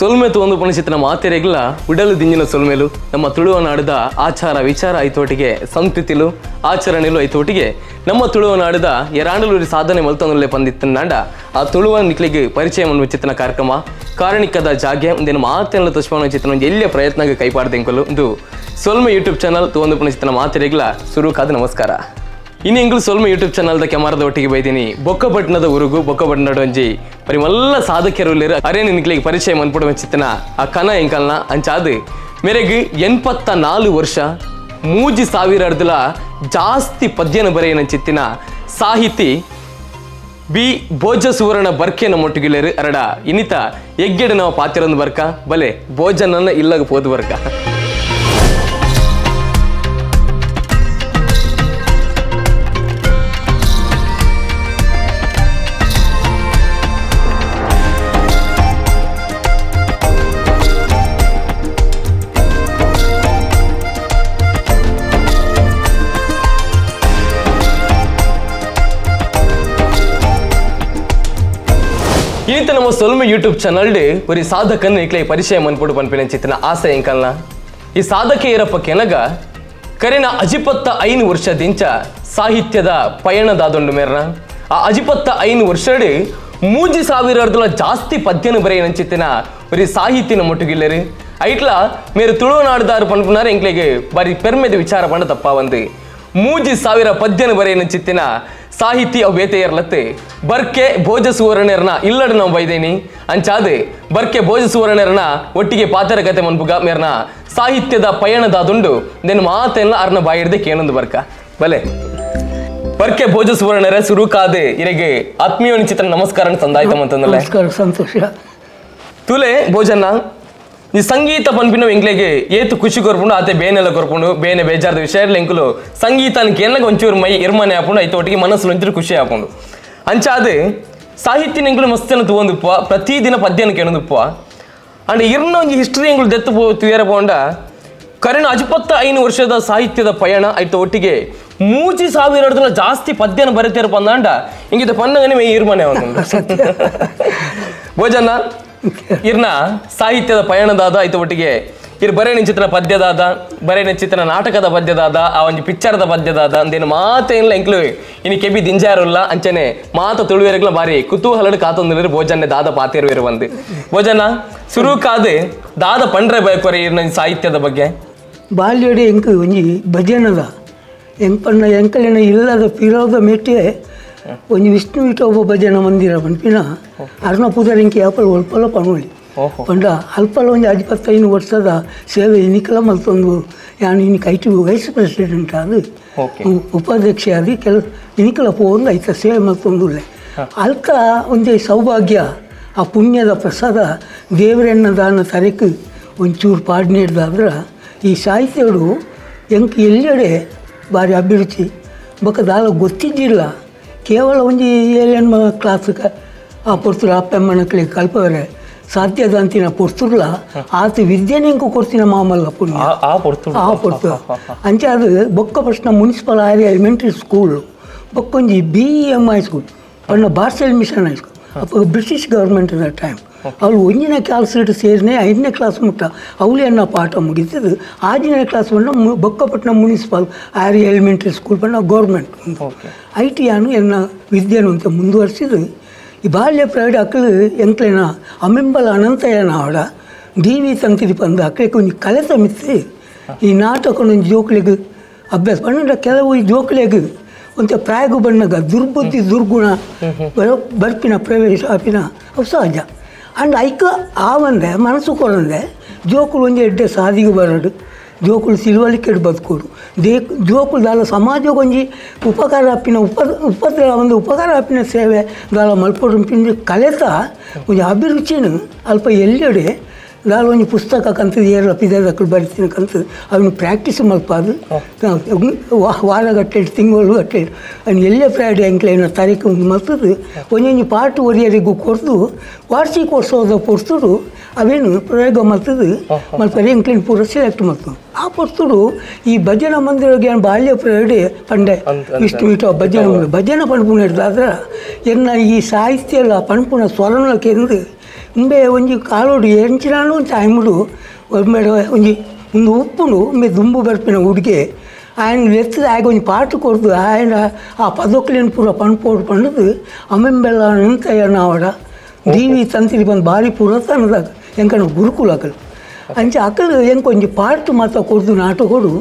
ಸೊಲ್ಮೆ ತೋಂದು ಪಣಿಸಿತನ ಮಾತೆರೆಗ್ಲ ಉಡಲು ದಿಂಜಿನ ಸೊಲ್ಮೆಲು ನಮ್ಮ ತುಳುವ ನಾಡದ ಆಚಾರ ವಿಚಾರ ಐತೋಟಿಗೆ ಸಂಸ್ಕೃತಿಲು ಆಚರಣೆಲು ಐತೋಟಿಗೆ ನಮ್ಮ ತುಳುವ ನಾಡದ ಎರಾಂಡಲೂರಿ ಸಾಧನೆ ಮಲ್ತೊಂದಲ್ಲೇ ಪಂದಿತ್ತನಾಂಡ ಆ ತುಳುವ ನಿಕ್ಲಿಗೆ ಪರಿಚಯ ಚಿತ್ತನ ಕಾರ್ಯಕ್ರಮ ಕಾರಣಿಕದ ಜಾಗೆ ಒಂದೇನು ಮಾತೆಲ್ಲ ತಶ್ಮಾನ ಚಿತ್ತನ ಒಂದು ಎಲ್ಲಿಯ ಪ್ರಯತ್ನ ಕೈಪಾಡ್ದೆಂಕಲು ಒಂದು ಸೊಲ್ಮೆ ಯೂಟ್ಯೂಬ್ ಚಾನಲ್ ತೋಂದು ಪಣಿಸಿತನ ಮಾತೆರೆಗ್ಲ ಸುರುಕಾದ ನಮಸ್ಕಾರ. ಇನ್ನು ಎಂಗ್ಲು ಸೊಲ್ಮೆ ಯೂಟ್ಯೂಬ್ ಚಾನಲ್ದ ಕ್ಯಾಮರಾದ ಒಟ್ಟಿಗೆ ಬೈದೀನಿ ಬೊಕ್ಕಪಟ್ಟಣದ ಊರುಗು ಬೊಕ್ಕಪಟ್ಟಣದ ಒಂಜಿ ಪರಿಮಲ್ಲ ಸಾಧಕರು ಅರೇ ನಿನ್ಕ್ಲಿಗೆ ಪರಿಚಯ ಮನ್ಪುಡುವ ಚಿತ್ತನ ಆ ಕನ ಎಂಕಲ್ನ ಅಂಚಾದು ಮೇರೆಗೆ 84 ವರ್ಷ 3000 ಅರ್ಧಲ ಜಾಸ್ತಿ ಪದ್ಯನ ಬರೆಯನ ಚಿತ್ತಿನ ಸಾಹಿತಿ ಬಿ ಭೋಜ ಸುವರ್ಣ ಬರ್ಕೆ ನಮ್ಮೊಟ್ಟಿಗಿಲ್ಲೇರು ಅರಡ ಇನ್ನಿತ ಎಗ್ಗೆಡೆ ನಾವು ಪಾತಿರೊಂದು ಬರ್ಕ ಬಲೆ ಭೋಜನನ್ನ ಇಲ್ಲಗ ಪೋದು ಬರ್ಕ. ಈತ ನಮ್ಮ ಸೊಲ್ಮೆ ಯೂಟ್ಯೂಬ್ ಚಾನಲ್ ಒರಿ ಸಾಧಕನ್ನು ಇಕ್ಲೆ ಪರಿಚಯ ಮನ್ಪುಡು ಪನ್ಪಿನ ಚಿತ್ತನ ಆಸೆ ಎಂಕಲ್ನ ಈ ಸಾಧಕ ಇರಪ್ಪ ಕೆನಗ ಕರೆನ 85 ವರ್ಷದಿಂಚ ಸಾಹಿತ್ಯದ ಪಯಣದಾದೊಂಡು ಮೇರ್ನ ಆ 85 ವರ್ಷಡ್ 3000 ಅರ್ಧಲ ಜಾಸ್ತಿ ಪದ್ಯನ ಬರೆಯನ ಚಿತ್ತಿನ ಒರಿ ಸಾಹಿತ್ಯನ ಮೊಟ್ಟುಗಿಲ್ಲರು ಐಟ್ಲ ಮೇರು ತುಳುನಾಡುದಾರು ಪನ್ಪುನಾರು ಎಂಕ್ಲೆಗೆ ಬಾರಿ ಪೆರ್ಮೆದ ವಿಚಾರ ಪಂಡ ತಪ್ಪ ಒಂದು 3000 ಪದ್ಯನ ಬರೆಯನ ಚಿತ್ತಿನ ಸಾಹಿತಿ ಅವು ಬೇತೆಯರ್ಲತ್ತೆ ಬರ್ಕೆ ಭೋಜ ಸುವರ್ಣರ್ನ ಇಲ್ಲಡ ನಾವು ಬೈದೇನಿ ಅಂಚಾದೆ ಬರ್ಕೆ ಭೋಜ ಸುವರ್ಣರ್ನ ಒಟ್ಟಿಗೆ ಪಾತರ ಕತೆ ಮನ್ಪುಗ ಮೇರ್ನ ಸಾಹಿತ್ಯದ ಪಯಣದಾದುಂಡು then ಮಾತೆಲ್ಲ ಅರ್ನ ಬಾಯಿಡ್ದೆ ಕೇನೊಂದು ಬರ್ಕ ಬಲೆ ಬರ್ಕೆ ಭೋಜ ಸುವರ್ಣರ ಸುರುಕಾದೆ ಇರೆಗೆ ಆತ್ಮೀಯ ಚಿತ್ರ ನಮಸ್ಕಾರ ಸಂದಾಯ್ತಮ್ಮ ಅಂತಂದಲ್ಲ. ನಮಸ್ಕಾರ, ಸಂತೋಷ. ತುಲೆ ಭೋಜನ ಈ ಸಂಗೀತ ಪನ್ಪಿನ ಎಂಕ್ಲೆಗೆ ಏತು ಖುಷಿ ಕೊರ್ಪುಂಡು ಆತೆ ಬೇನೆಲ್ಲ ಕೊರ್ಪುಂಡು ಬೇನೆ ಬೇಜಾರದ ವಿಷಯ ಎಂಕುಲು ಸಂಗೀತನ ಕೇಳಗ ಒಂಚೂರು ಮೈ ಇರ್ಮನೆ ಹಾಪುಂಡು ಐತ ಒಟ್ಟಿಗೆ ಮನಸ್ಸು ಒಂಚೂರು ಖುಷಿ ಹಾಪುಂಡು ಅಂಚಾದೆ ಸಾಹಿತ್ಯನ ಎಂಕುಲು ಮಸ್ತನ ತೂವೊಂದುಪ್ಪ ಪ್ರತಿದಿನ ಪದ್ಯನ ಕೇಳೊಂದುಪ್ಪ ಅಂಡ್ ಇರ್ನ ಒಂಜಿ ಹಿಸ್ಟ್ರಿ ಎಂಕುಲು ದೆತ್ತು ಪೋ ತುಯರ ಪೋಂಡ ಕರೆನ 85 ವರ್ಷದ ಸಾಹಿತ್ಯದ ಪಯಣ ಐತ ಒಟ್ಟಿಗೆ 3000 ಜಾಸ್ತಿ ಪದ್ಯನ ಬರೆತೇರ ಪಂದಾಂಡ ಇಂಗಿತ ಪನ್ನಗನೆ ಮೈ ಇರ್ಮನೆ ಒಂದು ಭೋಜನ ಇರ್ನ ಸಾಹಿತ್ಯದ ಪಯಣದಾದ ಐತ ಒಟ್ಟಿಗೆ ಇರ್ ಬರೇ ನಿಂಚಿತನ ಪದ್ಯದಾದ ಬರೇ ನಿಂಚಿತನ ನಾಟಕದ ಪದ್ಯದಾದ ಆ ಒಂಜಿ ಪಿಕ್ಚರ್ದ ಪದ್ಯದಾದ ಅಂದೇನು ಮಾತೇನಿಲ್ಲ ಎಂಕ್ಲು ಇನ್ನು ಕೆಬಿ ದಿಂಜಾರುಲ್ಲ ಅಂಚನೆ ಮಾತ ತುಳುವೆರಗ್ಲ ಬಾರಿ ಕುತೂಹಲಡು ಕಾತೊಂದು ಭೋಜನೆ ದಾದ ಪಾತೇರುವೆರು ಬಂದು ಭೋಜನ ಸುರುಕಾದು ದಾದ ಪಂಡ್ರೆ ಬಯಕೊರೆ ಇರ್ನ ಸಾಹಿತ್ಯದ ಬಗ್ಗೆ. ಬಾಲ್ಯಡೆ ಎಂಕು ಒಂಜಿ ಭಜನದ ಎಂಪಣ್ಣ ಎಂಕಲಿನ ಇಲ್ಲದ ಪಿರೋದ ಮೆಟ್ಟೆ ಒಂಜಿ ವಿಷ್ಣು ವಿಠೋಬ ಭಜನ ಮಂದಿರ ಪನ್ಪಿನ ಅರ್ಣ ಪೂಜಾರಿಂಕಿ ಯಾಪಲ್ ಒಲ್ಪಲ ಪಣೋಳಿ ಪಂಡ ಅಲ್ಪಲ ಒಂಜಿ 85 ವರ್ಷದ ಸೇವೆ ಇನ್ನಿಕಲ ಮಲ್ತೊಂದು ಯಾನು ಇನ್ನು IT vice president ಅದು ಉಪಾಧ್ಯಕ್ಷ ಆದಿ ಕೆಲ ಇನ್ನಿಕಲ ಪೋಂದು ಐತ ಸೇವೆ ಮಲ್ತೊಂದುಲ್ಲೆ ಅಲ್ಕ ಒಂಜಿ ಸೌಭಾಗ್ಯ ಆ ಪುಣ್ಯದ ಪ್ರಸಾದ ದೇವರೆಣ್ಣ ದಾನ ತರಕ್ ಒಂಚೂರು ಪಾಡ್ನೇಡ್ದಾದ್ರೆ ಈ ಸಾಹಿತ್ಯಡು ಎಂಕ್ ಎಲ್ಲೆಡೆ ಭಾರಿ ಅಭಿರುಚಿ ಬೊಕ್ಕ ದಾಲ ಗೊತ್ತಿದ್ದಿಲ್ಲ ಕೇವಲ ಒಂಜಿ ಏಳೆಣ್ಮ ಕ್ಲಾಸ್ಗೆ ಆ ಪೊರ್ತುಲು ಅಪ್ಪಮ್ಮನಕ್ಳಿಗೆ ಕಲ್ಪವರೆ ಸಾಧ್ಯದಂತಿನ ಪೊರ್ತುರ್ಲ ಆತ ವಿದ್ಯೆನೆ ಎಂಕು ಕೊಡ್ತಿನ ಮಾಮಲ್ಲ ಪುಣ್ಯ ಆ ಪೊರ್ತು ಅಂಚೆ ಅದು Bokkapatna municipal higher elementary school ಬೊಕ್ಕೊಂಜಿ B M high school ಪಂಡ Basel mission high school ಅಪ್ಪ British government time ಅವಳು 1ನೇ ಕ್ಲಾಸ್ ಸೇರಿನೇ 5ನೇ ಕ್ಲಾಸ್ ಮುಟ್ಟ ಅವಳು ಎನ್ನ ಪಾಠ ಮುಗಿತದೆ 6ನೇ ಕ್ಲಾಸ್ ಬಂದ Bokkapatna municipal higher elementary school ಬಂದ government I T ಅನ್ನು ಎನ್ನ ವಿದ್ಯೆನು ಅಂತ ಮುಂದುವರಿಸಿದ್ದು. ಈ ಬಾಲ್ಯ ಪ್ರೈಡ್ ಅಕ್ಕಲು ಎಂಕ್ಲೇನ ಅಮ್ಮೆಂಬಲ ಅನಂತಯ್ಯನ ಆಡ ಡಿ ವಿ ತಂತಿದಿ ಬಂದು ಅಕ್ಕಳಿಗೆ ಒಂಜಿ ಕಲೆ ಮಿತ್ತಿ ಈ ನಾಟಕ ಜೋಕ್ಲಿಗೆ ಅಭ್ಯಾಸ ಪಂಡ ಕೆಲವು ಈ ಜೋಕ್ಲಿಗೆ ಒಂತೆ ಪ್ರಾಯಗು ಬಣ್ಣಗ ದುರ್ಬುದ್ಧಿ ದುರ್ಗುಣ ಬರ್ಪಿನ ಪ್ರವೇಶ ಆಪಿನ ಅವು ಸಹಜ ಅಂಡ್ ಐಕ ಆವಂದೆ ಮನಸ್ಸು ಕೊರಂದೆ ಜೋಕುಲು ಒಂಜಿ ಎಡ್ಡೆ ಸಾದಿಗೆ ಬರಡು ಜೋಕುಲು ತಿಳುವಳಿಕೆ ಬದುಕೋಡು they ಜೋಕುಲು ದಾಲ ಸಮಾಜಕ್ಕೆ ಒಂಜಿ ಉಪಕಾರ ಆಪಿನ ಉಪದ್ರ ಒಂದು ಉಪಕಾರ ಆಪಿನ ಸೇವೆ ದಾಲ ಮಲ್ಪೊಡು ಪಿಂಜಿ ಕಲೆತ ಒಂಜಿ ಅಭಿರುಚಿನ ಅಲ್ಪ ಎಲ್ಲೆಡೆ ದಾಲ ಒಂಜಿ ಪುಸ್ತಕ ಕಂತದ ಏರ್ಲ ಪಿದಕಲು ಬರಿತೀನಿ ಕಂತದ ಅವನು ಪ್ರಾಕ್ಟೀಸ್ ಮಲ್ಪಾದು ವಾರಗಟ್ಟೆ ತಿಂಗಳು ಗಟ್ಟೆ ಅವನು ಎಲ್ಲೇ ಫ್ರೈಡೆ ಎಂಕ್ಲೇನ ತಾರೀಕು ಮಲ್ತದ್ದು ಒಂಜೊಂಜಿ ಪಾಠ ಒರಿಯರಿಗೂ ಕೊರ್ದು ವಾರ್ಷಿಕೋತ್ಸವದ ಪೊರ್ತುಡು ಅವೇನು ಪ್ರಯೋಗ ಮಲ್ತದ್ದು ಮಲ್ಪರೆ ಎಂಕ್ಲೇನ್ ಪೂರ ಸೆಲೆಕ್ಟ್ ಮಲ್ತು ಆ ಪೊರ್ತುಡು ಈ ಭಜನಾ ಮಂದಿರಗೆ ಬಾಲ್ಯ ಪ್ರಯೋಗ ಪಂಡೆ ವಿಷ್ಣು ವಿಠೋ ಭಜನೆ ಮಂದಿರ ಭಜನೆ ಪನ್ಪುನ ಹಿಡ್ದಾದ್ರೆ ಎನ್ನ ಈ ಸಾಹಿತ್ಯ ಎಲ್ಲ ಪನ್ಪುನ ಸ್ವರನ ಕೇಂದ್ರ ಉಂಬೆ ಒಂಜಿ ಕಾಲೋಡು ಎಂಚಿನಾನು ಟೈಮುಡು ಒಂಬೆ ಒಂಜಿ ಒಂದು ಉಪ್ಪುಂಡು ಉಂಬೆ ದುಂಬು ಬರ್ಪಿನ ಹುಡುಗೆ ఆయన ಎತ್ತದ ಆಗ ಒಂಜಿ ಪಾಠ ಕೊರ್ದು ఆయన ಆ ಪದೊಕ್ಲೇನು ಪೂರ ಪಣ್ಪೋಡು ಪಂಡದು ಅಮ್ಮೆಂಬೆಲ್ಲ ನಿಂತಯ್ಯನಾವಡ ದೀವಿ ತಂತಿರಿ ಬಂದು ಭಾರಿ ಪುರತನದಾಗ ಎಂಕನ ಗುರುಕುಲ ಅಕಲು ಅಂಚೆ ಅಕಲು ಎಂಕ ಒಂಜಿ ಪಾಠ ಮಾತ ಕೊರ್ದು ನಾಟಕೊಡು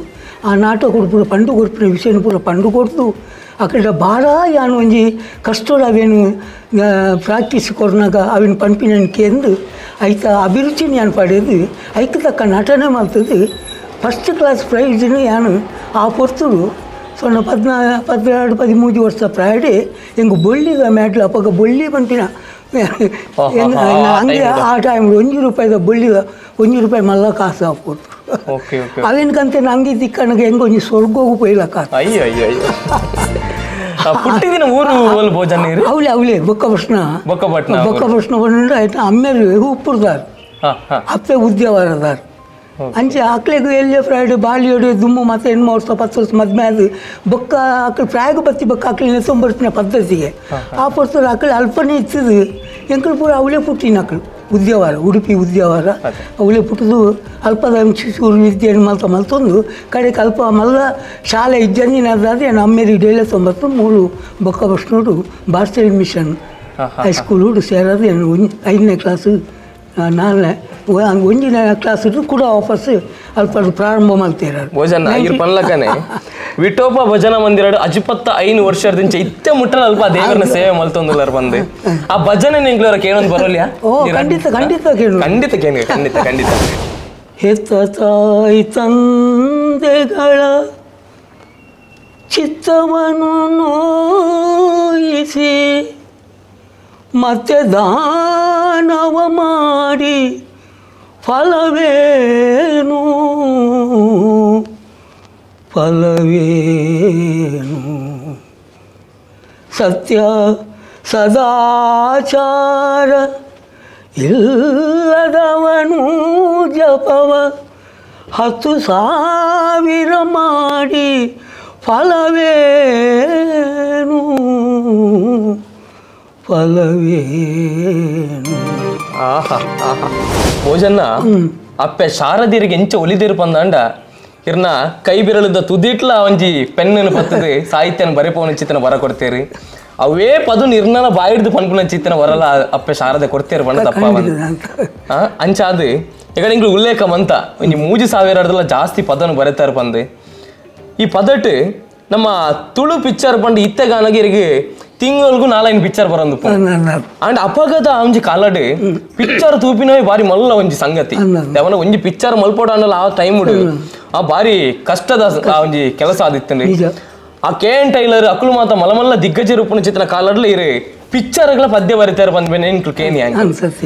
ಆ ನಾಟಕೊಡು ಪೂರ ಪಂಡು ಕೊರ್ಪಿನ ವಿಷಯನ ಪೂರ ಪಂಡು ಕೊರ್ದು ಅಕಡ ಭಾರ ಯಾನು ಒಂಜಿ ಕಷ್ಟೋಡು ಅವೇನು ಪ್ರಾಕ್ಟೀಸ್ ಕೊರ್ನಾಗ ಅವೇನು ಪಂಪಿನ ಕೇಂದು ಐತ ಅಭಿರುಚಿನ ಯಾನು ಪಡೆದು ಐಕ್ ತಕ್ಕ ನಟನೆ ಮಾಡ್ತದೆ ಫಸ್ಟ್ ಕ್ಲಾಸ್ ಪ್ರೈಜ್ನು ಯಾನು ಆ ಪೊರ್ತುಡು ಸೊನ್ನ 14 13 ವರ್ಷ ಪ್ರಾಯಡೆ ಎಂಗ್ ಬೊಳ್ಳಿದ ಮ್ಯಾಟ್ಲು ಅಪ್ಪಗ ಬೊಳ್ಳಿ ಪಂಪಿನ ಹಂಗೆ ಆ ಟೈಮ್ 1 ರೂಪಾಯಿದ ಬೊಳ್ಳಿದ 1 ರೂಪಾಯಿ ಮಲ್ಲ ಕಾಸು ಆ ಪೊರ್ತು ಅವೇನಕಂತೆ ನಂಗೆ ದಿಕ್ಕನಗೆ ಹೆಂಗೆ ಒಂಜಿ ಸ್ವರ್ಗೋಗು ಪೋಯಿಲ ಕಾಸು. ಅಯ್ಯೋ ಅಯ್ಯೋ ಅಯ್ಯೋ. ಪುಟ್ಟಿದಿನ ಊರು ಭೋಜನ ಅವಳೆ ಅವಳೆ ಬೊಕ್ಕಪಟ್ಣ ಬೊಕ್ಕಪಟ್ಣ ಬೊಕ್ಕಪಟ್ಣ ಬಂದ್ರೆ ಆಯ್ತು ಅಮ್ಮೇರು ಉಪ್ಪುರ್ದಾರ್ ಅಪ್ಪೆ ಉದ್ಯವರದಾರ್ ಅಂಚೆ ಆಕ್ಲೆಗು ಎಲ್ಲೇ ಫ್ರೈಡ್ ಬಾಲಿಯೋಡು ದುಮ್ಮು ಮತ್ತು 8 ವರ್ಷ 10 ವರ್ಷ ಮದುವೆ ಅದು ಬೊಕ್ಕ ಆಕಳು ಪ್ರಾಯಗ ಬತ್ತಿ ಬೊಕ್ಕ ಆಕಳು ನೆತ್ತೊಂಬರ್ಪಿನ ಪದ್ಧತಿಗೆ ಆ ಪೊರ್ತರು ಆಕಳು ಅಲ್ಪನೇ ಇತ್ತದು ಎಂಕಳು ಪೂರ ಅವಳೇ ಪುಟ್ಟಿನ ಆಕಳು ಉದ್ಯವರ ಉಡುಪಿ ಉದ್ಯವರ ಅವಳೇ ಪುಟ್ಟದು ಅಲ್ಪದ ಚೂರು ವಿದ್ಯೆಯನ್ನು ಮಲ್ತ ಮಲ್ತೊಂದು ಕಡೆಗೆ ಅಲ್ಪ ಮಲ್ಲ ಶಾಲೆ ಇಜ್ಜಂದಿನದಾದ್ರೆ ಅಮ್ಮೇರಿ ಡೇಲೆ 93 ಬೊಕ್ಕ ಬಸ್ನೋಡು ಬಾರ್ಸೆಲ್ mission high school ಸೇರೋದು 5ನೇ ಕ್ಲಾಸು 4ನೇ 1ನೇ ಕ್ಲಾಸ್ ಕೂಡ ವಾಪಸ್ ಅಲ್ಪ ಪ್ರಾರಂಭ ಮಾಡ್ತೀರ ಭೋಜನ ಇರ್ ಪನ್ಲಕನೆ ವಿಠೋಬ ಭಜನಾ ಮಂದಿರ 55 ವರ್ಷದಿಂದ ಇತ್ತೆ ಮುಟ್ಟಲ ಅಲ್ಪ ದೇವರನ್ನ ಸೇವೆ ಮಲ್ತೊಂದುಲ್ಲಾರ ಬಂದು ಆ ಭಜನೆ ನಿಂಗ್ಲರ ಕೇಳೊಂದು ಬರೋಲ್ಯಾ? ಓ ಖಂಡಿತ ಖಂಡಿತ ಕೇಳು, ಖಂಡಿತ ಕೇಳು, ಖಂಡಿತ ಖಂಡಿತ. ಹೆತ್ತ ತಾಯಿ ತಂದೆಗಳ ಚಿತ್ತವನ್ನು ನೋಯಿಸಿ ಮತ್ತೆ ದಾನವ ಮಾಡಿ ಫಲವೇನು ಫಲವೇನು ಸತ್ಯ ಸದಾಚಾರ ಇಲ್ಲದವನು ಜಪವ 10,000 ಮಾಡಿ ಫಲವೇನು ಫಲವೇನು. ಆಹಾ ಆಹಾ. ಭೋಜನ ಅಪ್ಪೆ ಶಾರದಿರಿಗೆ ಎಂಚ ಒಲಿದಿರು ಪಂದಾಂಡ ಇರ್ನ ಕೈ ಬಿರಳದ ತುದಿಟ್ಲ ಒಂಜಿ ಪೆನ್ನನ್ನು ಪತ್ತದೆ ಸಾಹಿತ್ಯನ ಬರೆಪೋನ ಚಿತ್ತನ ಬರ ಕೊಡ್ತೇರಿ ಅವೇ ಪದು ನಿರ್ಣನ ಬಾಯಿಡ್ದು ಪನ್ಪುನ ಚಿತ್ತನ ಬರಲ್ಲ ಅಪ್ಪೆ ಶಾರದೆ ಕೊಡ್ತೇರು ಬಣ್ಣ ತಪ್ಪ ಅಂಚಾದು ಈಗ ನಿಂಗೆ ಉಲ್ಲೇಖ ಮಂತ ಒಂಜಿ 3,000 ಜಾಸ್ತಿ ಪದನು ಬರೆತಾರ ಪಂದು ಈ ಪದಟ್ ನಮ್ಮ ತುಳು ಪಿಕ್ಚರ್ ಪಂಡು ಇತ್ತೆಗಾನಗೆ ಇರಿಗೆ ತಿಂಗಳಿಗೂ 4-5 ಪಿಕ್ಚರ್ ಬರಂದು ಅಂಡ್ ಅಪಗದ ಒಂಜಿ ಕಾಲಡ್ ಪಿಕ್ಚರ್ ತೂಪಿನವೇ ಬಾರಿ ಮಲ್ಲ ಒಂಜಿ ಸಂಗತಿ ಅವನ ಒಂಜಿ ಪಿಕ್ಚರ್ ಮಲ್ಪೋಡ ಅನ್ನಲ್ಲ ಆ ಟೈಮ್ ಆ ಬಾರಿ ಕಷ್ಟದ ಒಂಜಿ ಕೆಲಸ ಆದಿತ್ತಂడి. ಆ K N tailor ಅಕುಲು ಮಾತ ಮಲಮಲ್ಲ ದಿಗ್ಗಜ ರೂಪನ ಚಿತ್ರ ಕಾಲಡ್ಲ ಇರು ಪಿಕ್ಚರ್ಗಳ ಪದ್ಯ ಬರೀತಾರೆ ಬಂದ್ಮೇಲೆ ಕೇನಿ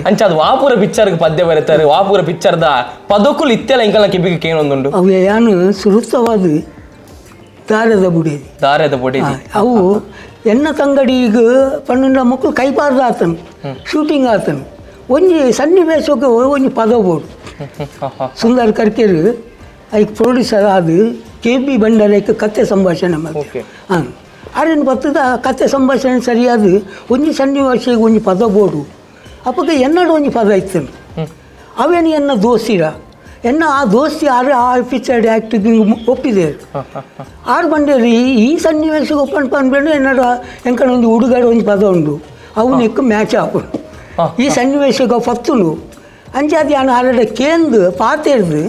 ಅಂಚ ಅದು ವಾಪುರ ಪಿಕ್ಚರ್ ಪದ್ಯ ಬರೀತಾರೆ ವಾಪುರ ಪಿಕ್ಚರ್ದ ಪದಕ್ಕೂ ಇತ್ತೆಲ್ಲ ಇಂಕಲ್ಲ ಕಿಬಿಗೆ ಕೇನೊಂದುಂಡು ಅವು ಯಾನು ಸುರುತ್ತವಾದ ದಾರದ ಬುಡಿ ದಾರದ ಬುಡಿ ಅವು ಎನ್ನ ತಂಗಡಿಗ ಪನ್ನೊಂಡ ಮಕ್ಕಳು ಕೈಪಾರ್ದ ಆತನು ಶೂಟಿಂಗ್ ಆತನು ಒಂಜಿ ಸನ್ನಿವೇಶಕ್ಕೆ ಒಂಜಿ ಪದ ಬೋಡು ಸುಂದರ್ ಕರ್ಕೇರು ಐಕ್ ಪ್ರೊಡ್ಯೂಸರ್ ಅದು ಕೆ ಬಿ ಬಂಡಾರಕ್ಕೆ ಕತೆ ಸಂಭಾಷಣೆ ಮಾಡ್ತಾರೆ ಹಾಂ ಆರೇನು ಬರ್ತದ ಕತೆ ಸಂಭಾಷಣೆ ಸರಿಯಾದ ಒಂಜಿ ಸನ್ನಿವೇಶಕ್ಕೆ ಒಂಜಿ ಪದ ಬೋಡು ಅಪ್ಪಗೆ ಎನ್ನಡ ಒಂಜಿ ಪದ ಇತ್ತನು ಅವೇನು ಎನ್ನ ದೋಸ್ತಿರ ಎನ್ನ ಆ ದೋಸ್ತಿ ಆರು ಆ ಪಿಕ್ಚರ್ ಆ್ಯಕ್ಟಿಂಗ್ ಒಪ್ಪಿದೆ ಆರು ಬಂಡೇರಿ ಈ ಸನ್ನಿವೇಶಕ್ಕೆ ಒಪ್ಪಂಡು ಪನ್ಬೇಡು ಎನ್ನಡ ಎಂಕಣ ಒಂದು ಹುಡುಗಾಡ ಒಂಜಿ ಪದ ಉಂಡು ಅವು ನೆಕ್ಕು ಮ್ಯಾಚ್ ಆಪುಂಡು ಈ ಸನ್ನಿವೇಶಕ್ಕೆ ಪತ್ತುಂಡು ಅಂಚಾದಿ ನಾನು ಆರಡ ಕೇಂದು ಪಾತೇರ್ದು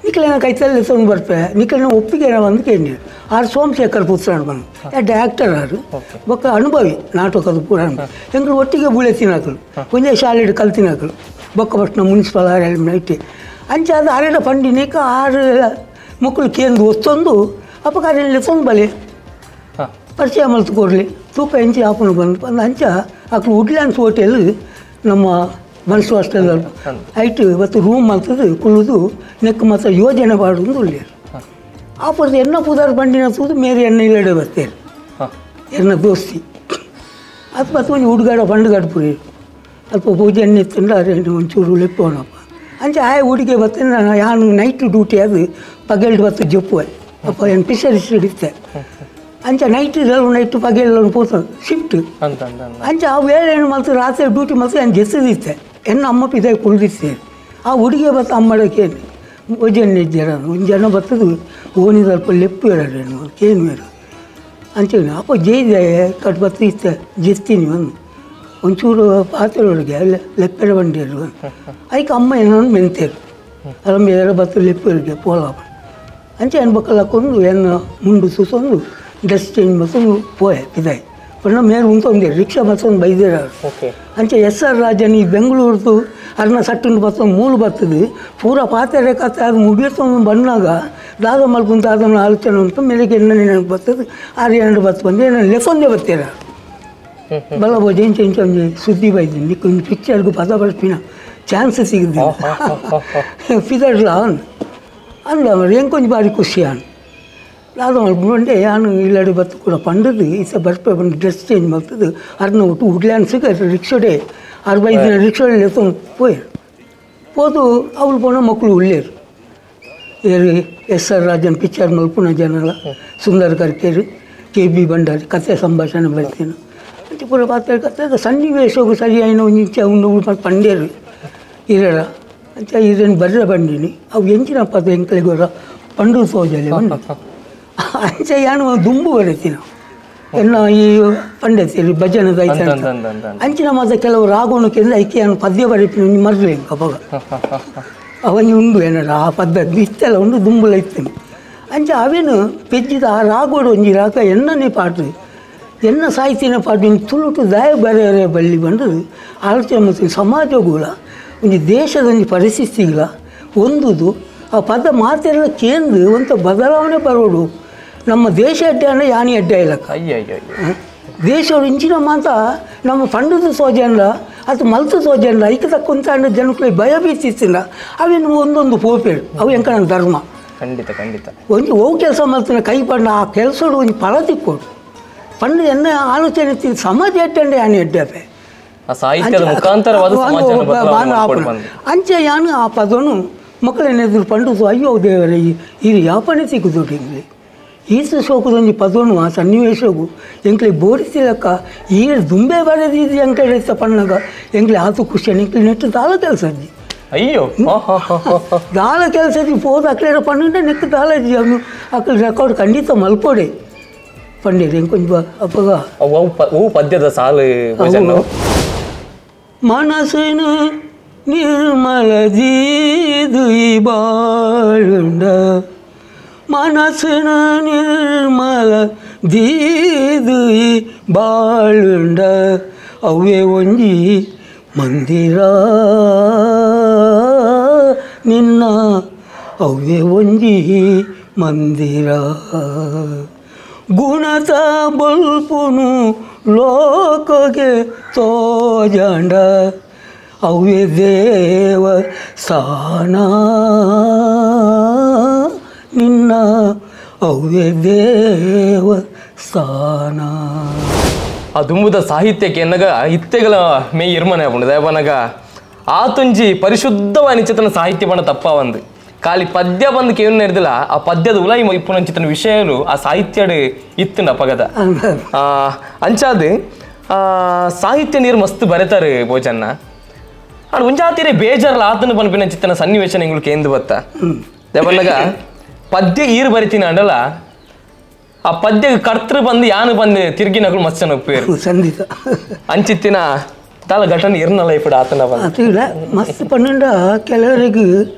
ನಿಖಲೇನ ಕೈತಲ್ಲಿ ತೊಗೊಂಡು ಬರ್ಪೆ ನಿಖಲೇನ ಒಪ್ಪಿಗೆ ಬಂದು ಕೇಂದ್ರ ಆರು ಸೋಮಶೇಖರ್ ಪುತ್ರನ್ ಬಂದು ಎಡ್ಡ ಆ್ಯಕ್ಟರ್ ಆರು ಬೊಕ್ಕ ಅನುಭವಿ ನಾಟಕದ ಪೂರ ಎಂಕಲು ಒಟ್ಟಿಗೆ ಬುಳೆ ತಿನ್ನಕಲು ಒಂದೇ ಶಾಲೆಡ್ ಕಲ್ತಿನಕಲು ಬೊಕ್ಕ ಪಟ್ನ ಮುನ್ಸಿಪಲ್ ಆರ್ ಇಟ್ಟೆ ಅಂಚಾದ ಅರೆಡ ಪಂಡಿನೇಕ ಆರು ಮಕ್ಕಳು ಕೇಂದ್ರ ಒತ್ತೊಂದು ಅಪ್ಪಕಾರಲ್ಲಿ ತೊಂದು ಬಲೆ ಪರಿಚಯ ಮಲ್ತು ಕೊಡಲಿ ತೂಕ ಎಂಚಿ ಆಪುಣ ಬಂದು ಬಂದು ಅಂಚ ಅಕ್ಲು ವುಡ್ಲ್ಯಾಂಡ್ಸ್ ಹೋಟೆಲ್ ನಮ್ಮ ಮನಸ್ಸು ಹಾಸ್ಟೆಲ್ ಐಟ್ ಮತ್ತು ರೂಮ್ ಮಾಡ್ತದೆ ಕುಳ್ಳುದು ನೆಕ್ ಮತ್ತು ಯೋಜನೆ ಮಾಡೋದು ಉಳ್ಳಿ ಆಪರ್ದು ಎನ್ನ ಪುದಾರ್ ಬಂಡಿನ ತೂದು ಮೇರೆ ಎಣ್ಣೆ ಇಲ್ಲಡೆ ಬರ್ತೇನೆ ಎನ್ನ ದೋಸ್ತಿ ಅದು ಮತ್ತು ಒಂದು ಹುಡುಗಾಡ ಬಂಡುಗಾಡು ಪುರಿ ಅಲ್ಪ ಪೂಜೆ ಎಣ್ಣೆ ಇತ್ತಂದ್ರೆ ಅರೆ ಒಂಚೂರು ಲೆಪ್ಪೋಣಪ್ಪ ಅಂಚೆ ಆಯ್ ಹುಡುಗೆ ಬರ್ತೇನೆ ನಾನು ಯಾನು ನೈಟ್ ಡ್ಯೂಟಿ ಅದು ಪಗಲ್ಡು ಬತ್ತು ಜಪ್ಪುವೆ ಅಪ್ಪ ಏನು ಫಿಶರೀಸ್ ಹಿಡಿತೆ ಅಂಚೆ ನೈಟ್ ನೈಟ್ ಪಗಲ್ ಪೋತ ಶಿಫ್ಟ್ ಅಂಚೆ ಆ ವೇಳೆ ಏನು ಮಾಡ್ತು ರಾತ್ರಿ ಡ್ಯೂಟಿ ಮಾಡ್ತು ಏನು ಜೆತ್ತದಿತ್ತೆ ಎನ್ನ ಅಮ್ಮ ಪಿದಾಯಿ ಕುಳ್ದಿತ್ತೇನೆ ಆ ಹುಡುಗಿ ಬತ್ತ ಅಮ್ಮಡಕ್ಕೆ ಭೋಜನ ಇದ್ದೀರ ಒಂದು ಜನ ಬರ್ತದೆ ಓನಿದಲ್ಪ ಲೆಪ್ಪು ಇರೋರೇನು ಏನು ಇರೋ ಅಂಚೇನು ಅಪ್ಪ ಜೈದೆ ಕಟ್ ಬತ್ತ ಇತ್ತ ಜೆತ್ತೀನಿ ಒಂದು ಒಂಚೂರು ಪಾತ್ರೆ ಲೆಪ್ಪೆರ ಬಂಡಿರು ಐಕೆ ಅಮ್ಮ ಏನೋ ಮೆಂತೇರು ಅಲ್ಲ ಏರ ಬತ್ತ ಲೆಪ್ಪರಿಗೆ ಪೋಲ ಅಂಚೆ ಹೆಣ್ಮಕ್ಕಳು ಹಾಕೊಂಡು ಎನ್ನ ಮುಂಡು ಸುಸೊಂದು ಡ್ರೆಸ್ ಚೇಂಜ್ ಮತ್ತೊಂದು ಪೋಯೆ ಪಿದಾಯಿ ಪಣ್ಣ ಮೇರೆ ಉಂತೊಂದು ರಿಕ್ಷಾ ಮತ್ತೊಂದು ಬೈದಿರ ಅಂಚೆ ಎಸ್ ಆರ್ ರಾಜನ್ ಈ ಬೆಂಗಳೂರ್ದು ಅರ್ನ ಸಟ್ಟನ್ನು ಬತ್ತೊಂದು ಮೂಲು ಬರ್ತದೆ ಪೂರ ಪಾತ್ರೆ ಕತೆ ಅದು ಮುಗಿರ್ತೊಂದು ಬಂದಾಗ ದಾದ ಮಲ್ಕೊಂಡು ದಾದನ ಆಲೋಚನೆ ಅಂತ ಮೇಲೆಗೆ ಎಣ್ಣೆ ನೆನಪು ಬರ್ತದೆ ಆರು ಎರಡು ಬತ್ತು ಬಂದು ಏನೋ ಲೆಕ್ಕೊಂದೇ ಬರ್ತೀರ ಬಲ ಭೋಜ ಇಂಚ ಇಂಚ ಒಂದು ಸುದ್ದಿ ಬೈದ್ದೀನಿ ನಿಕ್ಕೊಂದು ಪಿಕ್ಚರ್ಗೂ ಪದ ಬರ್ಪಿನ ಚಾನ್ಸ್ ಸಿಗದಿಲ್ಲ ಫಿದರ್ಲ ಅಂದ ಎಂಕೊಂಚ ಭಾರಿ ಖುಷಿ ಅನ್ ದಾದ ಮಲ್ಪಂಡೆ ಯಾನು ಇಲ್ಲಡೆ ಬತ್ತು ಕೂಡ ಪಂಡದು ಈಸ ಬರ್ಪೆ ಬಂದು ಡ್ರೆಸ್ ಚೇಂಜ್ ಮಾಡ್ತದೆ ಅರ್ನ ಒಟ್ಟು ಉಡ್ಲ್ಯಾನ್ಸಿಗೆ ರಿಕ್ಷಡೆ ಅರವೈದು ದಿನ ರಿಕ್ಷಾದಲ್ಲಿ ಎತ್ತೊಂದು ಪೋಯರು ಪೋದು ಅವಳು ಪೋಣ ಮಕ್ಕಳು ಉಳ್ಳೇರು ಏರು S R Rajan picture ಮಲ್ಪುಣ ಜನಲ ಸುಂದರ್ ಕರ್ಕೇರು ಕೆ ಬಿ ಭಂಡಾರಿ ಕತೆ ಸಂಭಾಷಣೆ ಬರ್ತೀನಿ ಅಂತ ಪೂರ ಪಾತ್ರ ಕತೆ ಸನ್ನಿವೇಶವು ಸರಿಯಾಯಿನ ಒಂದಿಂಚ ಉಂಡು ಪಂಡೇರು ಇರರ ಅಂತ ಇದನ್ನು ಬರ್ರೆ ಬಂದೀನಿ ಅವು ಎಂಚಿನ ಪದ ಎಂಕಲಿಗೋರ ಪಂಡು ಸೋಜಲೆ ಬಂದು ಅಂಚೆ ಯಾನು ದುಂಬು ಬರೀತೀನಿ ಎನ್ನ ಈ ಪಂಡಿತರು ಭಜನದ ಐತೆ ಅಂಚಿನ ಮಾತ್ರ ಕೆಲವು ರಾಗೋಣಕ್ಕೆಂದ್ರೆ ಐಕೆ ಏನು ಪದ್ಯ ಬರೀತೀನಿ ಮರಲಿ ಅವಾಗ ಅವನಿ ಉಂಡು ಏನಾರ ಆ ಪದ್ಧತಿ ಇತ್ತೆಲ್ಲ ಉಂಡು ದುಂಬುಲ ಇತ್ತೇನೆ ಅಂಚೆ ಅವೇನು ಪೆಜ್ಜಿದ ಆ ರಾಗೋಡು ಒಂಜಿ ರಾಗ ಎನ್ನನೇ ಪಾಠ ಎನ್ನ ಸಾಹಿತ್ಯನ ಪಾಠ ತುಳುಟು ದಾಯ ಬರೆಯರೆ ಬಳ್ಳಿ ಬಂದು ಆಲೋಚನೆ ಮತ್ತು ಸಮಾಜಗಳ ಒಂಜಿ ದೇಶದ ಒಂಜಿ ಪರಿಸ್ಥಿತಿಗಳ ಒಂದುದು ಆ ಪದ ಮಾತೆಲ್ಲ ಕೇಂದ್ರ ಒಂಥ ಬದಲಾವಣೆ ಬರೋಡು ನಮ್ಮ ದೇಶ ಅಡ್ಡೆ ಅಂದರೆ ಯಾನಿ ಅಡ್ಡೆ ಇಲ್ಲಕ್ಕ ದೇಶವರು ಇಂಚಿನ ಮಾತ ನಮ್ಮ ಪಂಡದ ಸೋಜನ್ಲ ಅದು ಮಲ್ತು ಸೋಜನ್ಲ ಐಕ ತಕ್ಕಂತ ಅಂದ್ರೆ ಜನಕ್ಕೆ ಭಯ ಬೀತಿತ್ತಿಲ್ಲ ಅವೇನು ಒಂದೊಂದು ಪೋಪೇಳು ಅವು ಎಂಕಣ ಧರ್ಮ ಖಂಡಿತ ಖಂಡಿತ ಒಂದು ಹೋಗಿ ಕೆಲಸ ಮಾಡ್ತಾನೆ ಕೈ ಪಂಡ ಆ ಕೆಲಸೋಡು ಒಂದು ಫಲ ತಿಕ್ಕೋಡು ಪಂಡ ಎನ್ನ ಆಲೋಚನೆ ಸಮಾಜ ಅಡ್ಡೆ ಅಂದರೆ ಯಾನಿ ಅಡ್ಡೆ ಸಾಹಿತ್ಯದ ಮುಖಾಂತರವಾದ ಅಂಚೆ ಯಾನು ಆ ಪದನು ಮಕ್ಕಳನ್ನೆದುರು ಪಂಡು ಅಯ್ಯೋ ದೇವರೇ ಇದು ಯಾಪನೆ ಸಿಕ್ಕುದು ಎಂಗ್ಲಿ ಈತ ಶೋಕದೊಂದು ಪದನು ಆ ಸನ್ನಿವೇಶಗು ಎಂಕ್ಲೆ ಬೋರಿಸಿಲಕ್ಕ ಈ ದುಂಬೆ ಬರೆದಿದ್ದು ಎಂಕಡೆ ಪಣ್ಣಗ ಎಂಕ್ಲೆ ಆತು ಖುಷಿ ಎಂಕ್ಲೆ ನೆಟ್ಟು ದಾಲ ಕೆಲಸ ಅಜ್ಜಿ ಅಯ್ಯೋ ದಾಲ ಕೆಲಸ ಪೋದ ಅಕ್ಲೇರ ಪಣ್ಣಂటే ನೆಕ್ಕು ದಾಲ ಅವನು ಅಕ್ಕಳ ರೆಕಾರ್ಡ್ ಖಂಡಿತ ಮಲ್ಪೋಡೆ ಪಂಡಿರ್ ಎಂಕೊಂಚ ಅಪ್ಪಗ ಅವು ಪದ್ಯದ ಸಾಲು ಮನಸ್ಸಿನ ನಿರ್ಮಲ ದೀದು ಬಾಳುಂಡ ಮನಸ್ಸಿನ ನಿರ್ಮಲ ದೀದು ಬಾಳುಂಡ ಅವೇ ಒಂಜಿ ಮಂದಿರ ನಿನ್ನ ಅವೇ ಒಂಜಿ ಮಂದಿರ ಗುಣತ ಬಲ್ಪುನು ಲೋಕಗೆ ತೋಜಂಡ ಅವೇ ದೇವ ಸ್ಥಾನ ನಿನ್ನ ಅವೇ ದೇವ ಸ್ಥಾನ. ಆ ದುಂಬುದ ಸಾಹಿತ್ಯಕ್ಕೆ ಎನ್ನಗ ಇತ್ತೆಗಳ ಮೇ ಇರ್ಮನೆ ಆಪುಂಡು ದಯಪನಗ ಆತುಂಜಿ ಪರಿಶುದ್ಧವಾನಿಚಿತನ ಸಾಹಿತ್ಯ ಬಣ್ಣ ತಪ್ಪ ಒಂದು ಖಾಲಿ ಪದ್ಯ ಬಂದು ಕೇವಲ ಇರ್ದಿಲ್ಲ ಆ ಪದ್ಯದ ಉಲೈ ಇಪ್ಪುನಂಚಿತನ ವಿಷಯಲು ಆ ಸಾಹಿತ್ಯಡ್ ಇತ್ತುಂಡ ಪಗದ ಅಂಚಾದ್ ಸಾಹಿತ್ಯ ನೀರು ಮಸ್ತ್ ಬರೆತಾರೆ ಭೋಜನ್ನ ಆಡ್ ಒಂಜಾತಿರೆ ಬೇಜಾರ್ಲ ಆತನ ಪನ್ಪಿನ ಚಿತ್ತನ ಸನ್ನಿವೇಶನ ಎಂಗಳು ಕೇಂದು ಬತ್ತ ದಯಪನಗ ಪದ್ಯ ಈರು ಬರಿತೀನಿ ಅಂಡಲ ಆ ಪದ್ಯ ಕರ್ತೃ ಬಂದು ಯಾನು ಬಂದು ತಿರುಗಿನಗಳು ಮಸ್ತ್ ಜನ ಒಪ್ಪೇರು ಸಂದಿತ ಅಂಚಿತ್ತಿನ ತಾಲ ಘಟನೆ ಇರ್ನಲ್ಲ ಇಪ್ಪಡ ಆತನ ಬಂದು ಇಲ್ಲ ಮಸ್ತ್ ಪನ್ನಂಡ ಕೆಲವರಿಗೆ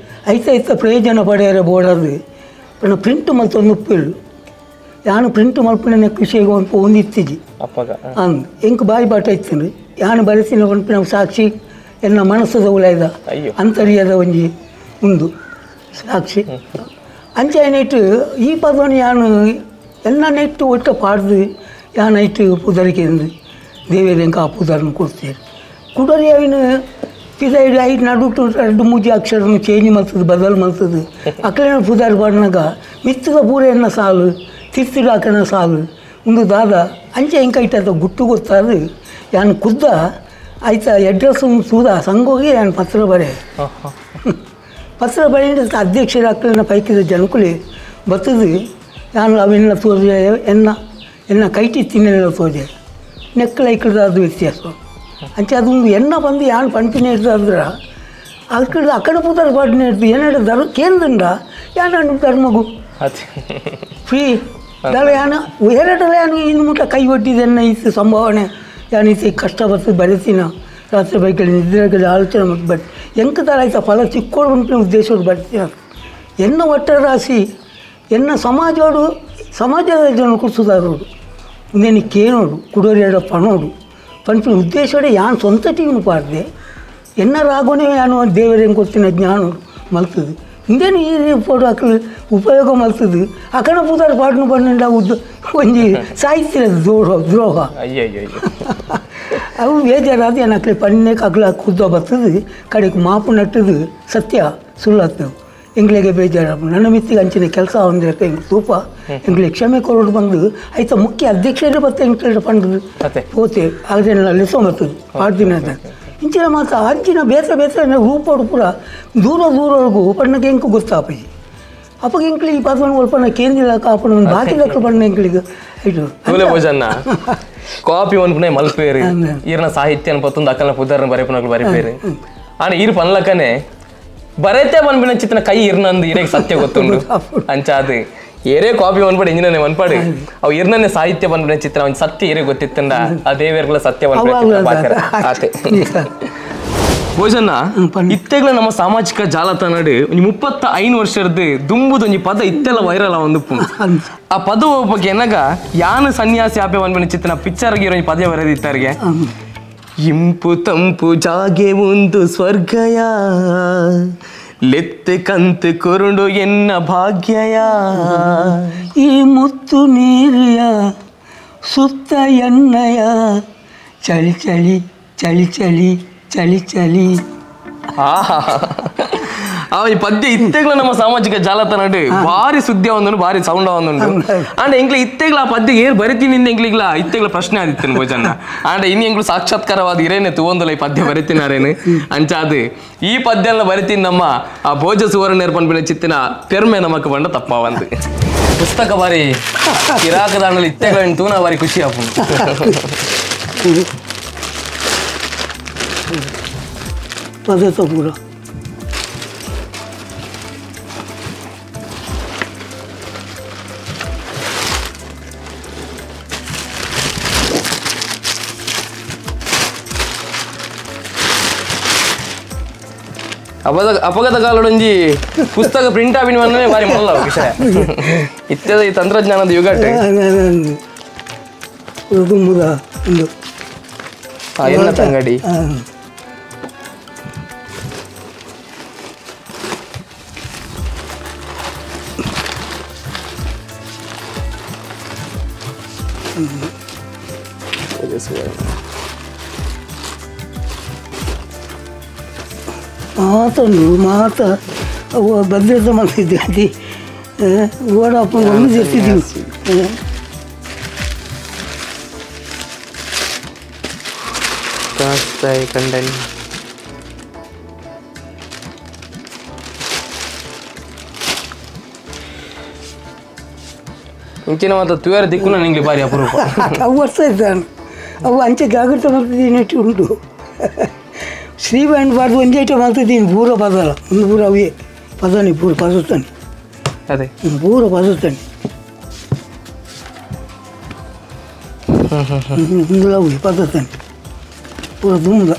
ಐತ ಐತ ಪ್ರಯೋಜನ ಪಡೆಯರೆ ಬೋಡದು ಪಣ್ಣ ಪ್ರಿಂಟ್ ಮಲ್ತೊಂದು ಉಪ್ಪೇಳು ಯಾನು ಪ್ರಿಂಟ್ ಮಲ್ಪನೆ ಖುಷಿಯಾಗಿ ಒಂದು ಒಂದಿತ್ತಿಜಿ ಅಪ್ಪಗ ಅಂದ್ ಎಂಕ್ ಬಾಯಿ ಬಾಟ ಇತ್ತು ಯಾನು ಬರೆಸಿನ ಪನ್ಪಿನ ಸಾಕ್ಷಿ ಎನ್ನ ಮನಸ್ಸದ ಉಲೈದ ಅಂತರ್ಯದ ಒಂಜಿ ಉಂದು ಸಾಕ್ಷಿ ಅಂಚೆ ನೆಟ್ಟು ಈ ಪದವನ್ನು ಯಾನು ಎಲ್ಲ ನೆಟ್ಟು ಒಟ್ಟು ಪಾಡ್ದು ಯಾನು ಇಟ್ಟು ಪುದರಿಕೆ ದೇವೇರಂಕ ಆ ಪುದರನ್ನು ಕೊಡ್ತೇನೆ ಕುಡರಿ ಅವಿನ ಪಿದೈಡು ಐದು ನಡುಟು ಎರಡು ಮೂಜಿ ಅಕ್ಷರನು ಚೇಂಜ್ ಮಾಡ್ತದೆ ಬದಲು ಮಾಡ್ತದೆ ಅಕ್ಕಲೇನ ಪುದಾರ್ ಪಾಡಿನಾಗ ಮಿತ್ತದ ಪೂರ ಎನ್ನ ಸಾಲು ತಿರ್ತಿಡು ಹಾಕೋಣ ಸಾಲು ಒಂದು ದಾದ ಅಂಚೆ ಎಂಕ ಇಟ್ಟ ಗುಟ್ಟು ಗೊತ್ತಾದು ಯಾನು ಖುದ್ದ ಆಯ್ತಾ ಅಡ್ರೆಸ್ ಸೂದ ಸಂಗೋಗಿ ಯಾನು ಪತ್ರ ಬರೆ ಪತ್ರ ಬರೆಯಿಂದ ಅಧ್ಯಕ್ಷರ ಅಕ್ಕಲಿನ ಪೈಕಿದ ಜನಕುಲಿ ಬರ್ತದೆ ನಾನು ಅವೆಲ್ಲ ತೋಜೆ ಎನ್ನ ಎನ್ನ ಕೈಟಿ ತಿನ್ನೆಲ್ಲ ತೋಜೆ ನೆಕ್ಕಲ ಐಕಳದ ಅದು ವ್ಯತ್ಯಾಸ ಅಂಚೆ ಅದೊಂದು ಎಣ್ಣ ಬಂದು ಯಾನ್ ಪಂಪಿನ ಇರ್ತಂದ್ರೆ ಅಕ್ಕಡ ಅಕ್ಕಡ ಪೂತಾರ ಪಾಡಿನ ಇರ್ತು ಏನಾಡ ಧರ್ಮ ಕೇಂದ್ರಂಡ ಯಾನ ಧರ್ಮಗು ಫ್ರೀ ದಳ ಯಾನ ಎರಡಲ್ಲ ಯಾನು ಇನ್ನು ಮುಟ್ಟ ಕೈ ಒಡ್ಡಿದೆನ್ನ ಇತ್ತು ಸಂಭಾವನೆ ಯಾನಿತ್ತು ಕಷ್ಟ ಬರ್ತದೆ ಬರೀತೀನ ರಾತ್ರಿ ಬೈಕಲ್ಲಿ ನಿದ್ರೆ ಆಲೋಚನೆ ಮತ್ತು ಬಟ್ ಎಂಕ ದಳ ಆಯ್ತಾ ಫಲ ಚಿಕ್ಕೋಡು ಉಂಟಿನ ಉದ್ದೇಶೋಡು ಬರ್ತೀನ ಎನ್ನ ಒಟ್ಟ ರಾಶಿ ಎನ್ನ ಸಮಾಜೋಡು ಸಮಾಜದ ಜನ ಕುಡಿಸೋದಾರೋಡು ಇನ್ನೇನು ಕೇನೋಡು ಕುಡೋರಿಯಡ ಪಣೋಡು ಪಂಪಿನ ಉದ್ದೇಶೋಡೆ ಯಾನು ಸ್ವಂತ ಟಿವಿನ ಪಾಡ್ದೆ ಎನ್ನ ರಾಗೋನೇ ಯಾನು ದೇವರೇನು ಕೊಡ್ತೀನಿ ಜ್ಞಾನೋಡು ಮಲ್ತದೆ ಇಂದೇನು ಈ ಪೋಡು ಅಕ್ಕಲು ಉಪಯೋಗ ಮಲ್ತದೆ ಅಕಣ ಪೂತಾರ ಪಾಡ್ನು ಪಂಡ ಉದ್ದ ಒಂಜಿ ಸಾಹಿತ್ಯ ದ್ರೋಹ ಅವು ಬೇಜಾರಾದ ಏನು ಅಕ್ಲೆ ಪಣ್ಣೆ ಅಗ್ಲ ಕುದ್ದ ಬರ್ತದೆ ಕಡೆಗೆ ಮಾಪು ನಟ್ಟದು ಸತ್ಯ ಸುಳ್ಳಾಗ್ತವೆ ಎಂಗ್ಳಿಗೆ ಬೇಜಾರು ನನ್ನ ಮಿತ್ತಿಗೆ ಅಂಚಿನ ಕೆಲಸ ಅಂದ್ರೆ ಎಂಗ್ ತೂಪ ಎಂಗ್ಳಿಗೆ ಕ್ಷಮೆ ಕೊರೋಡು ಬಂದು ಆಯ್ತಾ ಮುಖ್ಯ ಅಧ್ಯಕ್ಷರೇ ಬತ್ತೆ ಎಂಗ್ಳ ಪಂಡದು ಪೋತೆ ಆದರೆ ಲೆಸೋ ಬರ್ತದೆ ಪಾಡ್ದಿನ ಅಂತ ಇಂಚಿನ ಮಾತ್ರ ಅಂಚಿನ ಬೇರೆ ಬೇರೆ ರೂಪೋಡು ಪೂರ ದೂರ ದೂರವರೆಗೂ ಪಣ್ಣಗೆ ಎಂಕು ಗೊತ್ತಾಪಿ ಅಪ್ಪಗೆ ಎಂಕ್ಲಿಗೆ ಪಾತ್ವನ ಒಲ್ಪನ ಕೇಂದ್ರ ಕಾಪಣ ಬಾಕಿ ಲಕ್ಕ ಪಣ್ಣ ಎಂಕ್ಲಿಗೆ ಇದು ಭೋಜನ ಕಾಪಿ ಒನ್ಪುನೆ ಮಲ್ಪೇರಿ ಈರ್ನ ಸಾಹಿತ್ಯ ಪತ್ತೊಂದು ಅಕ್ಕನ ಪುದರ್ನ ಬರೆಪುನಗಳು ಬರೆಪೇರಿ ಆನೆ ಈರ್ ಪನ್ಲಕ್ಕನೆ ಬರೆತೆ ಬಂದ್ಬಿನ ಚಿತ್ರನ ಕೈ ಇರ್ನಂದು ಇರೇಗೆ ಸತ್ಯ ಗೊತ್ತುಂಡು ಅಂಚ ಅದು ಏರೇ ಕಾಪಿ ಒನ್ಪಾಡು ಇಂಜಿನೇ ಒನ್ಪಾಡು ಅವು ಇರ್ನನ್ನೇ ಸಾಹಿತ್ಯ ಬಂದ್ಬಿನ ಚಿತ್ರ ಒಂದು ಸತ್ಯ ಏರೇ ಗೊತ್ತಿತ್ತಂಡ ಆ ದೇವೇರ್ಗಳ ಸತ್ಯ ಆತೆ ಭೋಜನ ಇತ್ತೆಗ್ಲ ನಮ್ಮ ಸಾಮಾಜಿಕ ಜಾಲತಾಣಡು ಒಂಜಿ 35 ವರ್ಷದ ದುಂಬುದೊಂಜಿ ಪದ ಇತ್ತೆಲ್ಲ ವೈರಲ್ ಒಂದು ಆ ಪದ ಒಬ್ಬಕ್ಕೆ ಎನ್ನಗ ಯಾನು ಸನ್ಯಾಸಿ ಆಪೆ ಬಂದ್ಬಿನ ಚಿತ್ರನ ಪಿಕ್ಚರ್ಗೆ ಇರೋ ಪದ ಬರೆದಿತ್ತಾರಿಗೆ ಇಂಪು ತಂಪು ಜಾಗೆ ಒಂದು ಸ್ವರ್ಗಯ ಲೆತ್ತೆ ಕಂತು ಕೊರುಂಡು ಎನ್ನ ಭಾಗ್ಯಯ ಈ ಮುತ್ತು ನೀರಿಯ ಸುತ್ತ ಎನ್ನಯ ಚಳಿ ಚಳಿ ಚಳಿ ಚಳಿ ಚಳಿ ಚಳಿ ಆ ಈ ಪದ್ಯ ಇತ್ತೆಗ್ಲ ನಮ್ಮ ಸಾಮಾಜಿಕ ಜಾಲತಾಣ ಭಾರಿ ಸುದ್ದಿ ಒಂದುಂಡು ಭಾರಿ ಸೌಂಡ್ ಒಂದುಂಡು ಅಂಡ್ ಎಂಕ್ಲ ಇತ್ತೆಗ್ಲ ಆ ಪದ್ಯ ಏರ್ ಬರಿತೀನಿ ಎಂಕ್ಲಿಗ್ಲ ಇತ್ತೆಗ್ಲ ಪ್ರಶ್ನೆ ಆದಿತ್ತೇನೆ ಭೋಜನ ಅಂಡ್ ಇನ್ನು ಎಂಕ್ಲು ಸಾಕ್ಷಾತ್ಕಾರವಾದ ಇರೇನೆ ತುವಂದಲ ಈ ಪದ್ಯ ಬರಿತೀನಾರೇನು ಅಂಚ ಅದು ಈ ಪದ್ಯನ ಬರಿತೀನಿ ನಮ್ಮ ಆ ಭೋಜ ಸುವರ್ಣ ಪನ್ಪಿನ ಚಿತ್ತಿನ ಪೆರ್ಮೆ ನಮಕ್ ಬಂಡ ತಪ್ಪಾವಂದು ಪುಸ್ತಕ ಬಾರಿ ಕಿರಾಕದಾಣಲ್ಲಿ ಇತ್ತೆಗ್ಲ ತೂನ ಬಾರಿ ಖುಷಿ ಆಪು ಪದ ಪೂರ ಅಪಗತ ಕಾಲಡೊಂಜಿ ಪುಸ್ತಕ ಪ್ರಿಂಟ್ ಆಪಿನ ಬಾರಿ ಮಲ್ಲ ವಿಷಯ ಇತ್ಯದ ಈ ತಂತ್ರಜ್ಞಾನದ ಯುಗಟೆ ಎಲ್ಲ ತಂಗಡಿ ಮಾತಂಡು ಮಾತ ಅವು ಭದ್ರತೆ ಮಾಡ್ತಿದ್ದೆ ಅದು ಓಡಪ್ಪ ಒಂದು ಎತ್ತಿದ್ದೀವಿ ಕಂಡನಿ ಇಂಚಿನ ಮಾತ್ರ ತುಯರ ದಿಕ್ಕು ನಿಂಗೆ ಬಾರಿ ಅಪರೂಪ ಅವು ವರ್ಷ ಇದ್ದಾನೆ ಅವು ಅಂಚೆ ಜಾಗೃತೆ ಮಾಡ್ತಿದ್ದೀನಿ ಉಂಟು ಶ್ರೀ ಬ್ಯಾಂಡ್ ಬಾರ್ದು ಒಂದೇ ಐಟಮ್ ಮಾಡ್ತಿದ್ದೀನಿ ಪೂರ ಪದಲ್ಲ ಒಂದು ಪೂರ ಅವೇ ಪದನಿ ಪೂರ ಪದತಾನೆ ಅದೇ ಪೂರ ಪದತಾನೆ ಒಂದು ಅವು ಪದತಾನೆ ಪೂರ ದುಂಬ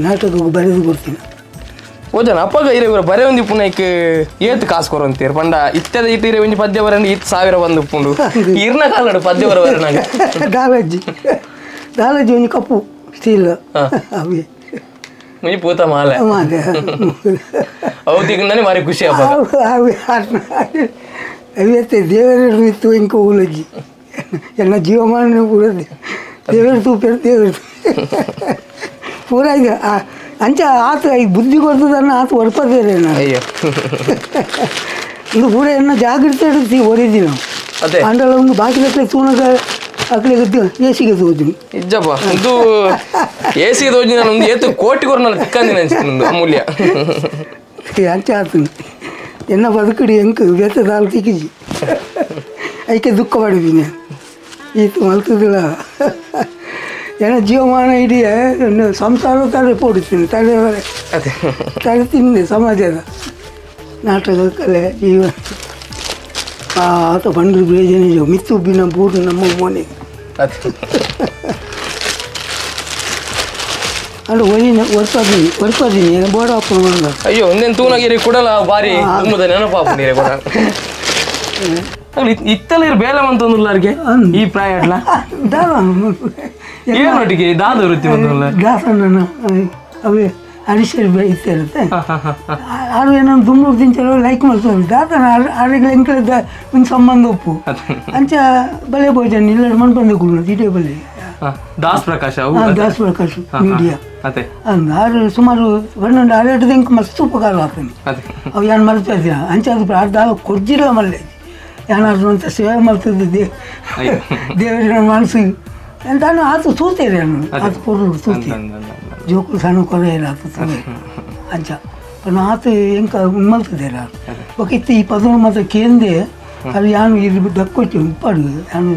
ನಾಟಕಕ್ಕೆ ಬರೆದು ಕೊಡ್ತೀನಿ ಓಜನ ಅಪ್ಪಗ ಇರೆ ಇವರ ಬರೆ ಒಂದು ಪುನೈಕ್ ಏತ್ ಕಾಸು ಕೊರಂತೀರ್ ಪಂಡ ಇತ್ತದ ಇಟ್ಟು ಇರೆ ಒಂಜಿ ಪದ್ಯ ಬರಂಡು ಇತ್ತು ಸಾವಿರ ಬಂದು ಪುಂಡು ಇರ್ನ ಕಾಲಡು ಪದ್ಯ ಬರ ಬರ ದಾಲಜ್ಜಿ ದಾಲಜ್ಜಿ ಒಂಜಿ ಕಪ್ಪು ಸ್ಟೀಲ್ ಅವೇ ಮುಂಜಿ ಪೂತ ಮಾಲೆ ಮಾಲೆ ಅವು ತಿಕ್ಕಂದಾನೆ ಭಾರಿ ಖುಷಿ ಅಪ್ಪ ಅವತ್ತೆ ದೇವರ ಇತ್ತು ಇಂಕ ಉಲಜ್ಜಿ ಎಲ್ಲ ಜೀವಮಾನ ಪೂರ ದೇವರ ತೂಪೇರು ದೇವರು ಪೂರ ಇದು ಅಂಚೆ ಆತ ಈ ಬುದ್ಧಿ ಕೊಡ್ತದನ್ನ ಆತ ಒಡ್ಪದೇರೆ ನಾನು ಅಯ್ಯೋ ಇದು ಪೂರ ಎನ್ನ ಜಾಗೃತಿ ಇಡ್ತೀವಿ ಒರಿದಿ ನಾವು ಅದೇ ಅಂಡಲ ಒಂದು ಬಾಕಿ ಲಕ್ಕಲೆ ತೂನಗ ಅಕ್ಲೆ ಏಸಿಗೆ ತೋಜಿನಿ ಇಜ್ಜಪ್ಪ ಇದು ಏಸಿಗೆ ತೋಜಿನ ಒಂದು ಏತು ಕೋಟಿ ಕೊರನಲ್ಲ ತಿಕ್ಕಂದಿನ ಅನ್ಸುತ್ತೆ ಅಮೂಲ್ಯ ಅಂಚೆ ಆತನು ಎನ್ನ ಬದುಕಡಿ ಎಂಕ್ ಬೇತ ದಾಲ್ ತಿಕ್ಕಿಜಿ ಐಕೆ ದುಃಖ ಪಡಿದ್ದೀನಿ ಈತ ಮಲ್ತದಿಲ್ಲ ಏನ ಜೀವಮಾನ ಇಡೀ ಸಂಸಾರ ತಲೆ ಪೋಡಿಸ್ತೀನಿ, ತಲೆ ತಲೆ ತಿಂದೆ ಸಮಾಜದ ನಾಟಕ ಕಲೆ ಜೀವನ. ಆತ ಬಂಡ್ರು ಬೇಜನೆ ಮಿತ್ತುಬ್ಬಿನ ಬೂರು ನಮ್ಮ ಮನೆ ಅಂದ್ರೆ ಒಲಿನ ಒರ್ಪದಿನಿ ಒರ್ಪದಿನಿ ಬೋಡ ಹಾಕೊಂಡು. ಅಯ್ಯೋ ಒಂದೇನು ತೂನಾಗಿರಿ ಕೊಡಲ್ಲ ಬಾರಿ ನೆನಪಾಪ ನೀರೇ ಕೊಡ ಇತ್ತಲ್ಲ ಇರು ಬೇಲೆ ಮಂತೊಂದುಲ್ಲಾರಿಗೆ ಈ ಪ್ರಾಯ ಅಡ್ಲ ಏನೊಟ್ಟಿಗೆ ದಾದ ವೃತ್ತಿ ಬಂದಲ್ಲ ದಾಸನ ಅವೇ ಅರಿಶರ್ ಇತ್ತಿರುತ್ತೆ ಆರು ಏನೋ ದುಮ್ಮೂರು ದಿಂಚಲು ಲೈಕ್ ಮಾಡ್ತಾರೆ ದಾಸನ ಆರೆಗಳ ಎಂಕಲ ಒಂದು ಸಂಬಂಧ ಒಪ್ಪು ಅಂಚ ಬಲೆ ಭೋಜನ ಇಲ್ಲ ಮಣ್ ಬಂದ ಕುಳ್ಳು ಇದೇ ಬಲೆ ದಾಸ್ ಪ್ರಕಾಶ್ ದಾಸ್ ಪ್ರಕಾಶ್ ಮೀಡಿಯಾ ಆರು ಸುಮಾರು 12 ಆರೇಟದ ಇಂಕ ಮಸ್ತ್ ಉಪಕಾರ ಆಗ್ತಾನೆ. ಅವು ಏನು ಮರ್ತಾ ಇದ್ದೀರ ಅಂಚ ಅದು ಅರ್ಧ ಕೊಡ್ಜಿಲ್ಲ ಮಲ್ಲೆ ಏನಾದ್ರು ಅಂತ ಸೇವೆ ಮಾಡ್ತಿದ್ದೆ ದೇವರ ಮನಸ್ಸಿಗೆ ನಾನು ಆತ ತೂತೇನೆ, ನಾನು ಆತ ಪೊರ್ಲು ತೂತೆ ಜೋಕುಲು ಸಣ್ಣ ಕೊರೆ ಇಲ್ಲ ಆತ ತೂತೆ ಅಂಚ ಪನ್ನ ಆತ ಎಂಕ ಮಲ್ತದೇರ ఒక ಇತ್ತು ಈ ಪದನ ಮಾತ್ರ ಕೇಂದೆ ಅದು ಯಾನು ಇದು ದಕ್ಕೊಚ್ಚು ಉಪ್ಪಾಡು ಯಾನು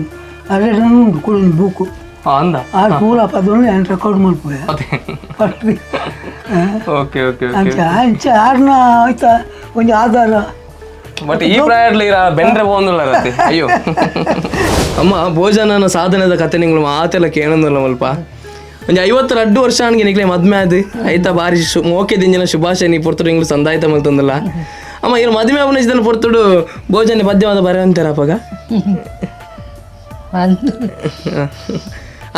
ಅರೆಡನ್ನು ಉಂಟು ಕೊಡು ಬೂಕು ಆ ಪೂರ ಪದವನ್ನು ಯಾನು ರೆಕಾರ್ಡ್ ಮಲ್ಪುವೆ ಓಕೆ ಓಕೆ ಅಂಚ ಅಂಚ ಆರ್ನ ಆಯ್ತಾ ಒಂಜಿ ಆಧಾರ. ಬಟ್ ಈ ಪ್ರಾಯಡ್ಲಿ ಬೆಂಡ್ರೆ ಹೋಗಂದಿಲ್ಲ ಅಯ್ಯೋ ಅಮ್ಮ ಭೋಜನನ ಸಾಧನದ ಕತೆ ನಿಂಗಳು ಮಾತೆಲ್ಲ ಕೇಳಂದಿಲ್ಲ ಮಲ್ಪ ಒಂದು 52 ವರ್ಷ ಅನ್ಗೆ ನಿಕ್ಲೆ ಮದ್ಮೆ ಅದು ಆಯ್ತಾ ಬಾರಿ ಮೋಕೆ ದಿಂಜಿನ ಶುಭಾಶಯ ನೀ ಪೊರ್ತುಡು ಇಂಗ್ಲು ಸಂದಾಯ್ತ ಮಲ್ತಂದಿಲ್ಲ ಅಮ್ಮ. ಇವ್ರು ಮದುವೆ ಅವನ ಪೊರ್ತುಡು ಭೋಜನ ಪದ್ಯವಾದ ಬರೆ ಅಂತಾರ ಅಪ್ಪಗ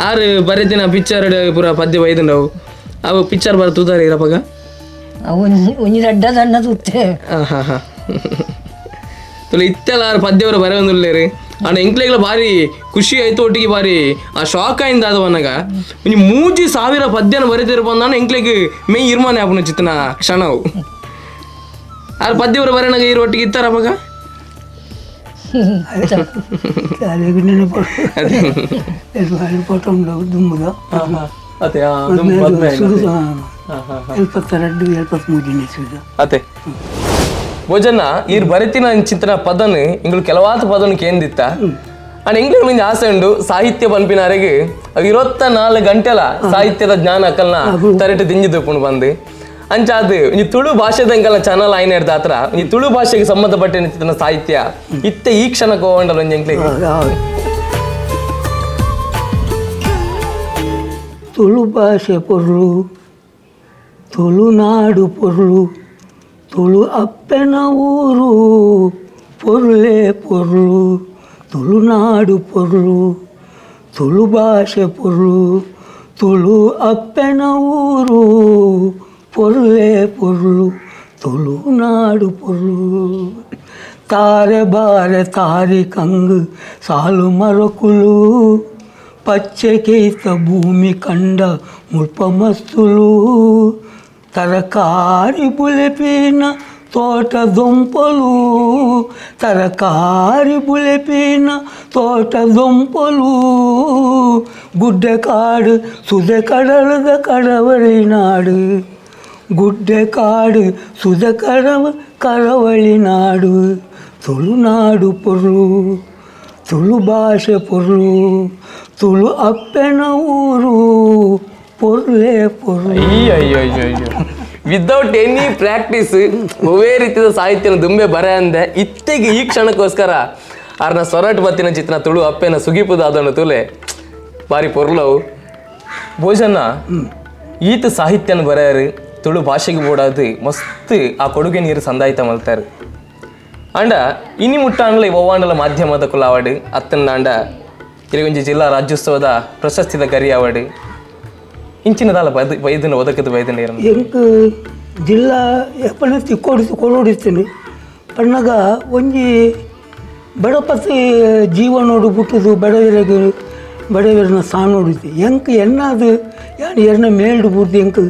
ಆರು ಬರೆದಿನ ಪಿಕ್ಚರ್ ಪೂರ ಪದ್ಯ ಬೈದಂಡವು ಅವು ಪಿಕ್ಚರ್ ಬರ ತೂತಾರೆ ಇರಪ್ಪಗ ಒಂಜಿ ರಡ್ಡ ಸಣ್ಣ ತೂತೆ. ಹಾಂ ಹಾಂ ಹಾಂ ತುಳು ಇತ್ತೆಲ್ಲ ಆರು ಪದ್ಯವರು ಬರೆಯೊಂದುಲ್ಲೇರಿ ಅಂಡ್ ಎಂಕ್ಲೆಗ್ಲ ಬಾರಿ ಖುಷಿ ಆಯ್ತು ಒಟ್ಟಿಗೆ ಬಾರಿ ಆ ಶಾಕ್ ಆಯಿಂದ ಅದು ಅನ್ನಾಗ ಒಂಜಿ 3000 ಪದ್ಯನ ಬರೀತಿರು ಬಂದಾನ ಎಂಕ್ಲೆಗ್ ಮೇ ಇರ್ಮಾನೆ ಆಪುನ ಚಿತ್ತನ ಕ್ಷಣವು ಆರು ಪದ್ಯವರು ಬರೆಯನಾಗ ಇರು ಒಟ್ಟಿಗೆ ಇತ್ತಾರ ಅವಾಗ ಅದೇ ಭೋಜನ ಈರ್ ಬರಿತಿನ ಚಿಂತನ ಪದನ ಇಂಗ್ಲು ಕೆಲವಾದ ಪದನ ಕೇಂದಿತ್ತ ಅಂಡ್ ಇಂಗ್ಲಿಷ್ ಮಿಂಜ ಆಸೆ ಉಂಡು ಸಾಹಿತ್ಯ ಪನ್ಪಿನಾರೆಗ್ 24 ಗಂಟೆಲ ಸಾಹಿತ್ಯದ ಜ್ಞಾನ ಅಕ್ಕಲ್ನ ತರೆಟು ದಿಂಜಿದುಪ್ಪುಂಡು ಬಂದು ಅಂಚ ಅದು ಈ ತುಳು ಭಾಷೆದ ಎಂಕಲ್ನ ಚಾನಲ್ ಆಯ್ನ ಹಿಡ್ದ ಆತ್ರ ಈ ತುಳು ಭಾಷೆಗೆ ಸಂಬಂಧಪಟ್ಟ ಚಿಂತನ ಸಾಹಿತ್ಯ ಇತ್ತೆ ಈ ಕ್ಷಣಕ್ಕೆ ಹೋಗಂಡಲ್ಲ ಒಂಜಿ ಎಂಕ್ಲೆಗ್. ತುಳು ಭಾಷೆ ಪೊರ್ಲು ತುಳುನಾಡು ಪೊರ್ಲು ತುಳು ಅಪ್ಪನ ಊರು ಪೊರ್ಲೇ ಪೊರ್ಲು ತುಳುನಾಡು ಪೊರ್ಲು ತುಳು ಭಾಷೆ ಪೊರ್ಲು ತುಳು ಅಪ್ಪನ ಊರು ಪೊರ್ಲೇ ಪೊರ್ಲು ತುಳುನಾಡು ಪೊರ್ಲು ತಾರೆ ಬಾರೆ ತಾರಿ ಕಂಗು ಸಾಲು ಮರಕುಲು ಪಚ್ಚೆಕೇತ ಭೂಮಿ ಕಂಡ ಮುಲ್ಪ ಮಸ್ತುಲು ತರಕಾರಿ ಬುಲೆಪಿನ ತೋಟ ದೊಂಪಲು ತರಕಾರಿ ಬುಲೆಪಿನ ತೋಟ ದೊಂಪಲು ಗುಡ್ಡೆ ಕಾಡು ಸುದೆ ಕಡಲದ ಕಡವಳಿ ನಾಡು ಗುಡ್ಡೆ ಕಾಡು ಸುದೆ ಕಡವ ಕರವಳಿ ನಾಡು ತುಳುನಾಡು ಪೊರ್ಲು ತುಳು ಭಾಷೆ ಪೊರ್ಲು ತುಳು ಅಪ್ಪನ ಊರು ಪೊರ್ಲೇ ಪೊರ್ಲು. ಅಯ್ಯೋ ಅಯ್ಯೋ ಅಯ್ಯೋ without any practice ಒವೇ ರೀತಿಯ ಸಾಹಿತ್ಯನ ದುಂಬೆ ಬರೆ ಅಂದೆ ಇತ್ತೆಗೆ ಈ ಕ್ಷಣಕ್ಕೋಸ್ಕರ ಆರ್ನ ಸೊರಟ್ ಬತ್ತಿನ ಚಿತ್ರ ತುಳು ಅಪ್ಪೆನ ಸುಗಿಪುದಾದನು ತುಲೆ ಬಾರಿ ಪೊರ್ಲವು ಭೋಜನ ಈತ ಸಾಹಿತ್ಯನ ಬರೆಯರು ತುಳು ಭಾಷೆಗೆ ಬೋಡಾದು ಮಸ್ತ್ ಆ ಕೊಡುಗೆ ನೀರು ಸಂದಾಯಿತ ಮಲ್ತಾರೆ ಅಂಡ ಇನಿ ಮುಟ್ಟಾಂಡ್ಲ ಒವ್ವಾಂಡಲ ಮಾಧ್ಯಮದ ಕುಲಾವಡು ಅತ್ತನ್ನಾಂಡ ಇರಿಗೊಂಜಿ ಜಿಲ್ಲಾ ರಾಜ್ಯೋತ್ಸವದ ಪ್ರಶಸ್ತಿದ ಗರಿ ಅವಾರ್ಡ್ ಇಂಚಿನದಾಲ ಬೈದನ ಒದಕದ ಬೈದನ ಎಂಕ್ ಜಿಲ್ಲಾ ಎಪ್ಪನ ತಿಕ್ಕೋಡಿ ಕೊಡೋಡಿಸ್ತೀನಿ ಪಣ್ಣಗ ಒಂಜಿ ಬಡಪತಿ ಜೀವನೋಡು ಪುಟ್ಟುದು ಬಡವರಿಗೆ ಬಡವರನ್ನ ಸಾನೋಡಿತ್ತು ಎಂಕ್ ಎನ್ನಾದು ಯಾನು ಎರ್ನ ಮೇಲ್ಡು ಪೂರ್ತಿ ಎಂಕ್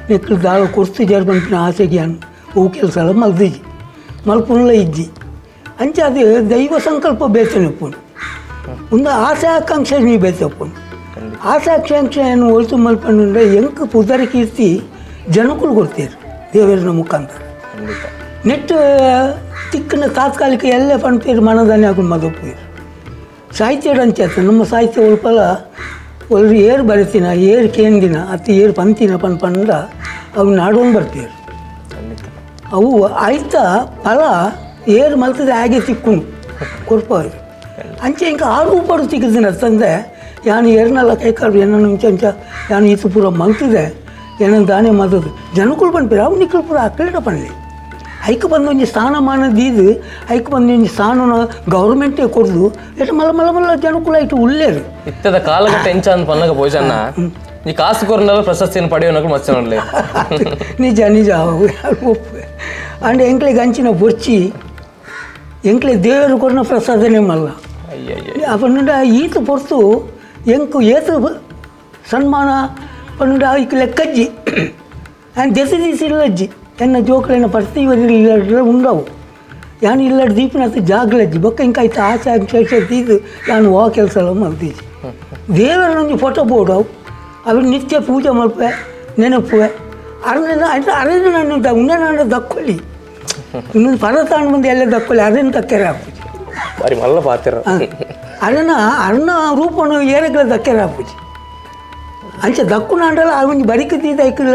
ನೆಕ್ಲು ದಾಳ ಕೊರ್ತು ಜರ್ಬಂಪಿನ ಆಸೆಗೆ ಯಾನು ಅವು ಕೆಲಸ ಎಲ್ಲ ಮಲ್ದಿಜ್ಜಿ ಮಲ್ಪುನ್ಲ ಇಜ್ಜಿ ಅಂಚೆ ಅದು ದೈವ ಸಂಕಲ್ಪ ಬೇತನೆ ಒಂದು ಆಸೆ ಆಕಾಂಕ್ಷೆ ನೀ ಬೇತಪ್ಪು ಆಸೆ ಆಕಾಂಕ್ಷೆಯನ್ನು ಒಲ್ತು ಮಲ್ಪಂಡ್ರೆ ಎಂಕ್ ಪುದರ ಕೀರ್ತಿ ಜನಕ್ಕೂ ಕೊಡ್ತೀರಿ ದೇವರನ ಮುಖಾಂತರ ನೆಟ್ ತಿಕ್ಕನ ತಾತ್ಕಾಲಿಕ ಎಲ್ಲ ಪಣ್ಪೇರು ಮನದಾನೆ ಹಾಕೊಂಡು ಮದಪ್ಪೀರು ಸಾಹಿತ್ಯ ಅಂಚೆ ನಮ್ಮ ಸಾಹಿತ್ಯ ಉಳ್ಪಲ ಒಲ್ರು ಏರು ಬರಿತಿನ ಏರು ಕೇಂದಿನ ಅತ್ತು ಏರು ಪಂತಿನ ಪನ್ ಪಂಡ ಅವು ನಾಡೋನ್ ಬರ್ತೀರು. ಅವು ಆಯ್ತ ಫಲ ಏರು ಮಲ್ತದೆ ಹಾಗೆ ತಿಕ್ಕುನು ಕೊರ್ಪವ್ರು. ಅಂಚೆ ಇಂಕ ಆ ರೂಪಾಡು ತಿಕ್ಕಿದ್ದೀನಿ ತಂದೆ ಯಾನು ಏರ್ನಲ್ಲ ಕೈಕಾಲು ಏನೋ ಇಂಚ ಅಂಚ ಯಾನು ಈತು ಪೂರ ಮಲ್ತಿದೆ ಏನೋ ದಾನೆ ಮದದು ಜನಕುಲು ಪನ್ಪಿರ ಅವು ನಿಕ್ಕಲು ಪೂರ ಅಕ್ಕಳಿಡ ಪನ್ಲಿ. ಐಕ್ ಬಂದು ಒಂಜಿ ಸ್ಥಾನಮಾನ ದೀದು ಐಕ್ ಬಂದು ಒಂಜಿ ಸ್ಥಾನನ ಗೌರ್ಮೆಂಟೇ ಕೊಡ್ದು ಎಟ್ ಮಲ್ಲ ಮಲ್ಲ ಮಲ್ಲ ಜನಕುಲ ಇಟ್ಟು ಉಳ್ಳೇರು. ಇತ್ತದ ಕಾಲಗಟ್ಟ ಎಂಚ ಅಂದ್ ಪನ್ನಗ ಭೋಜನ ಈ ಕಾಸು ಕೊರ್ನಲ್ಲ ಪ್ರಶಸ್ತಿಯನ್ನು ಪಡೆಯೋನಕ್ಕೂ ಮಸ್ತ್ ನೋಡ್ಲಿ. ನಿಜ ನಿಜ ಒಪ್ಪು. ಅಂಡ್ ಎಂಕ್ಲೆಗ್ ಅಂಚಿನ ಬೊರ್ಚಿ ಎಂಕ್ಲೆ ದೇವರು ಕೊರ್ನ ಪ್ರಸಾದನೇ ಮಲ್ಲ. ಪನ್ನುಂಡ ಈತ ಪೊರ್ತು ಎಂಕು ಏತು ಸನ್ಮಾನ ಪನ್ನುಂಡ ಐಕ್ ಲೆಕ್ಕಜ್ಜಿ ಆ್ಯಂಡ್ ದೆಸೆ ದೀಸಿಲ್ಲಜ್ಜಿ ಎನ್ನ ಜೋಕುಲೆನ ಪ್ರತಿ ಇಲ್ಲಡ್ರೆ ಉಂಡವು ಯಾನು ಇಲ್ಲಡ್ ದೀಪಿನ ಜಾಗ್ಲಜ್ಜಿ ಬೊಕ್ಕ ಇಂಕ ಆಯ್ತು ಆಚೆ ಆಚೆ ತೀದು ಯಾನು ವಾ ಕೆಲಸ ಎಲ್ಲ ಮಲ್ತೀಜಿ. ದೇವರನ್ನೊಂದು ಫೋಟೋ ಬೋರ್ಡ್ ಅವು ಅవి ನಿತ್ಯ ಪೂಜೆ ಮಲ್ಪೆ ನೆನಪುವೆ ಅರಣ್ಯ ಅರಣ್ಯ ನಾನು ಉಂಡೆ ನಾನು ದಕ್ಕೊಳ್ಳಿ ಇನ್ನೊಂದು ಪರ್ವತಾಂಡ ಮುಂದೆ ಎಲ್ಲ ದಕ್ಕೊಳ್ಳಿ ಅರಣ್ಯ ದಕ್ಕೆರೆ ಹಾಪುಜಿ ಬಾರಿ ಮಲ್ಲ ಪಾತ್ರ ಅರಣ್ಯ ಅರಣ್ಯ ರೂಪನು ಏರಗಳ ದಕ್ಕೆರೆ ಹಾಪುಜಿ. ಅಂಚೆ ದಕ್ಕುನಾಂಡಲ ಆ ಒಂಜಿ ಬರಿಕ ದೀದ ಐಕಲ್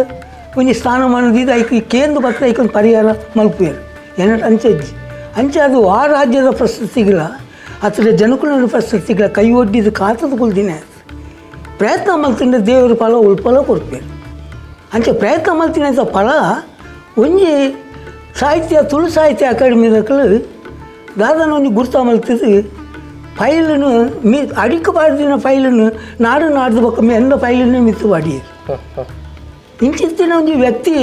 ಒಂಜಿ ಸ್ಥಾನಮಾನ ದೀದ ಐಕ್ ಕೇಂದ್ರ ಬತ್ತ ಐಕೊಂದು ಪರಿಹಾರ ಮಲ್ಪುವೆರು ಏನ ಅಂಚೆ ಅಜ್ಜಿ. ಅಂಚೆ ಅದು ಆ ರಾಜ್ಯದ ಪ್ರಶಸ್ತಿಗಳ ಅತ್ರ ಜನಕುಲ ಪ್ರಶಸ್ತಿಗಳ ಕೈ ಒಡ್ಡಿದ್ದು ಕಾತದ ಕುಲ್ದಿನ ಪ್ರಯತ್ನ ಮಲ್ತಿಂದ ದೇವರು ಫಲ ಉಳ್ಪಲ ಕೊಡ್ಪೇರು. ಅಂಚೆ ಪ್ರಯತ್ನ ಮಲ್ತಿನ ಫಲ ಒಂಜಿ ಸಾಹಿತ್ಯ ತುಳು ಸಾಹಿತ್ಯ ಅಕಾಡೆಮಿದಕ್ಕಲು ದಾದನ ಒಂಜಿ ಗುರ್ತ ಮಲ್ತಿದ್ದು ಫೈಲನ್ನು ಮೀ ಅಡಿಕ ಪಾಡ್ದಿನ ಫೈಲನ್ನು ನಾಡು ನಾಡ್ದು ಬೊಕ್ಕ ಎಲ್ಲ ಫೈಲನ್ನು ಮಿತ್ತು ಪಾಡಿಯರು. ಇಂಚಿತ್ತಿನ ಒಂಜಿ ವ್ಯಕ್ತಿ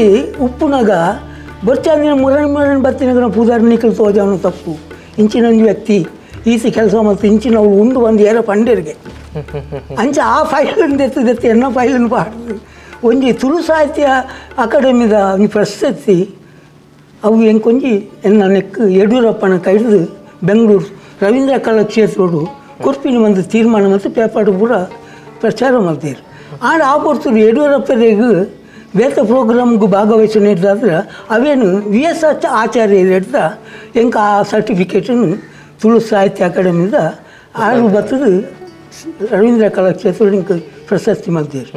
ಉಪ್ಪುನಾಗ ಬೊರ್ಚಾಂದಿನ ಮುರಣ್ ಮುರಣ್ ಬತ್ತಿನಾಗ ಪೂಜಾರಿ ನಿಕ್ಕಲು ತೋಜಾವನು ತಪ್ಪು. ಇಂಚಿನ ಒಂಜಿ ವ್ಯಕ್ತಿ ಈಸಿ ಕೆಲಸ ಮಲ್ತು ಇಂಚಿನ ಅವಳು ಉಂಡು ಬಂದು ಏರೋ ಪಂಡೇರಿಗೆ ಅಂಚೆ ಆ ಫೈಲನ್ನು ದೆತ್ತು ದೆತ್ತು ಎನ್ನ ಫೈಲನ್ನು ಪಾಡ್ದು ಒಂಜಿ ತುಳು ಸಾಹಿತ್ಯ ಅಕಾಡೆಮಿದ ಒಂಜಿ ಪ್ರಶಸ್ತಿ ಅವು ಎಂಕೊಂಜಿ ಎನ್ನ ನೆಕ್ ಯಡಿಯೂರಪ್ಪನ ಕೈದು ಬೆಂಗಳೂರು ರವೀಂದ್ರ ಕಲಾಕ್ಷೇತ್ರೋಡು ಕೊರ್ಪಿನ ಒಂದು ತೀರ್ಮಾನ ಮತ್ತು ಪೇಪರ್ ಪೂರ ಪ್ರಚಾರ ಮಾಡ್ತೀರು. ಆಂಡ ಆ ಪೊರ್ತುಡು ಯಡಿಯೂರಪ್ಪನಿಗೆ ಬೇತ ಪ್ರೋಗ್ರಾಮ್ಗೆ ಭಾಗವಹಿಸಿ ನೀಡಿದಾದ್ರೆ ಅವೇನು ವಿ ಎಸ್ ಆಚಾರ್ಯ ಹಿಡ್ದ ಎಂಕ ಆ ಸರ್ಟಿಫಿಕೇಟನ್ನು ತುಳು ಸಾಹಿತ್ಯ ಅಕಾಡೆಮಿದ ಆರು ಬತ್ತದ ರವೀಂದ್ರ ಕಲಾಕ್ಷೇತ್ರ ಇಂಕ ಪ್ರಶಸ್ತಿ ಮಾಡ್ತೀರು.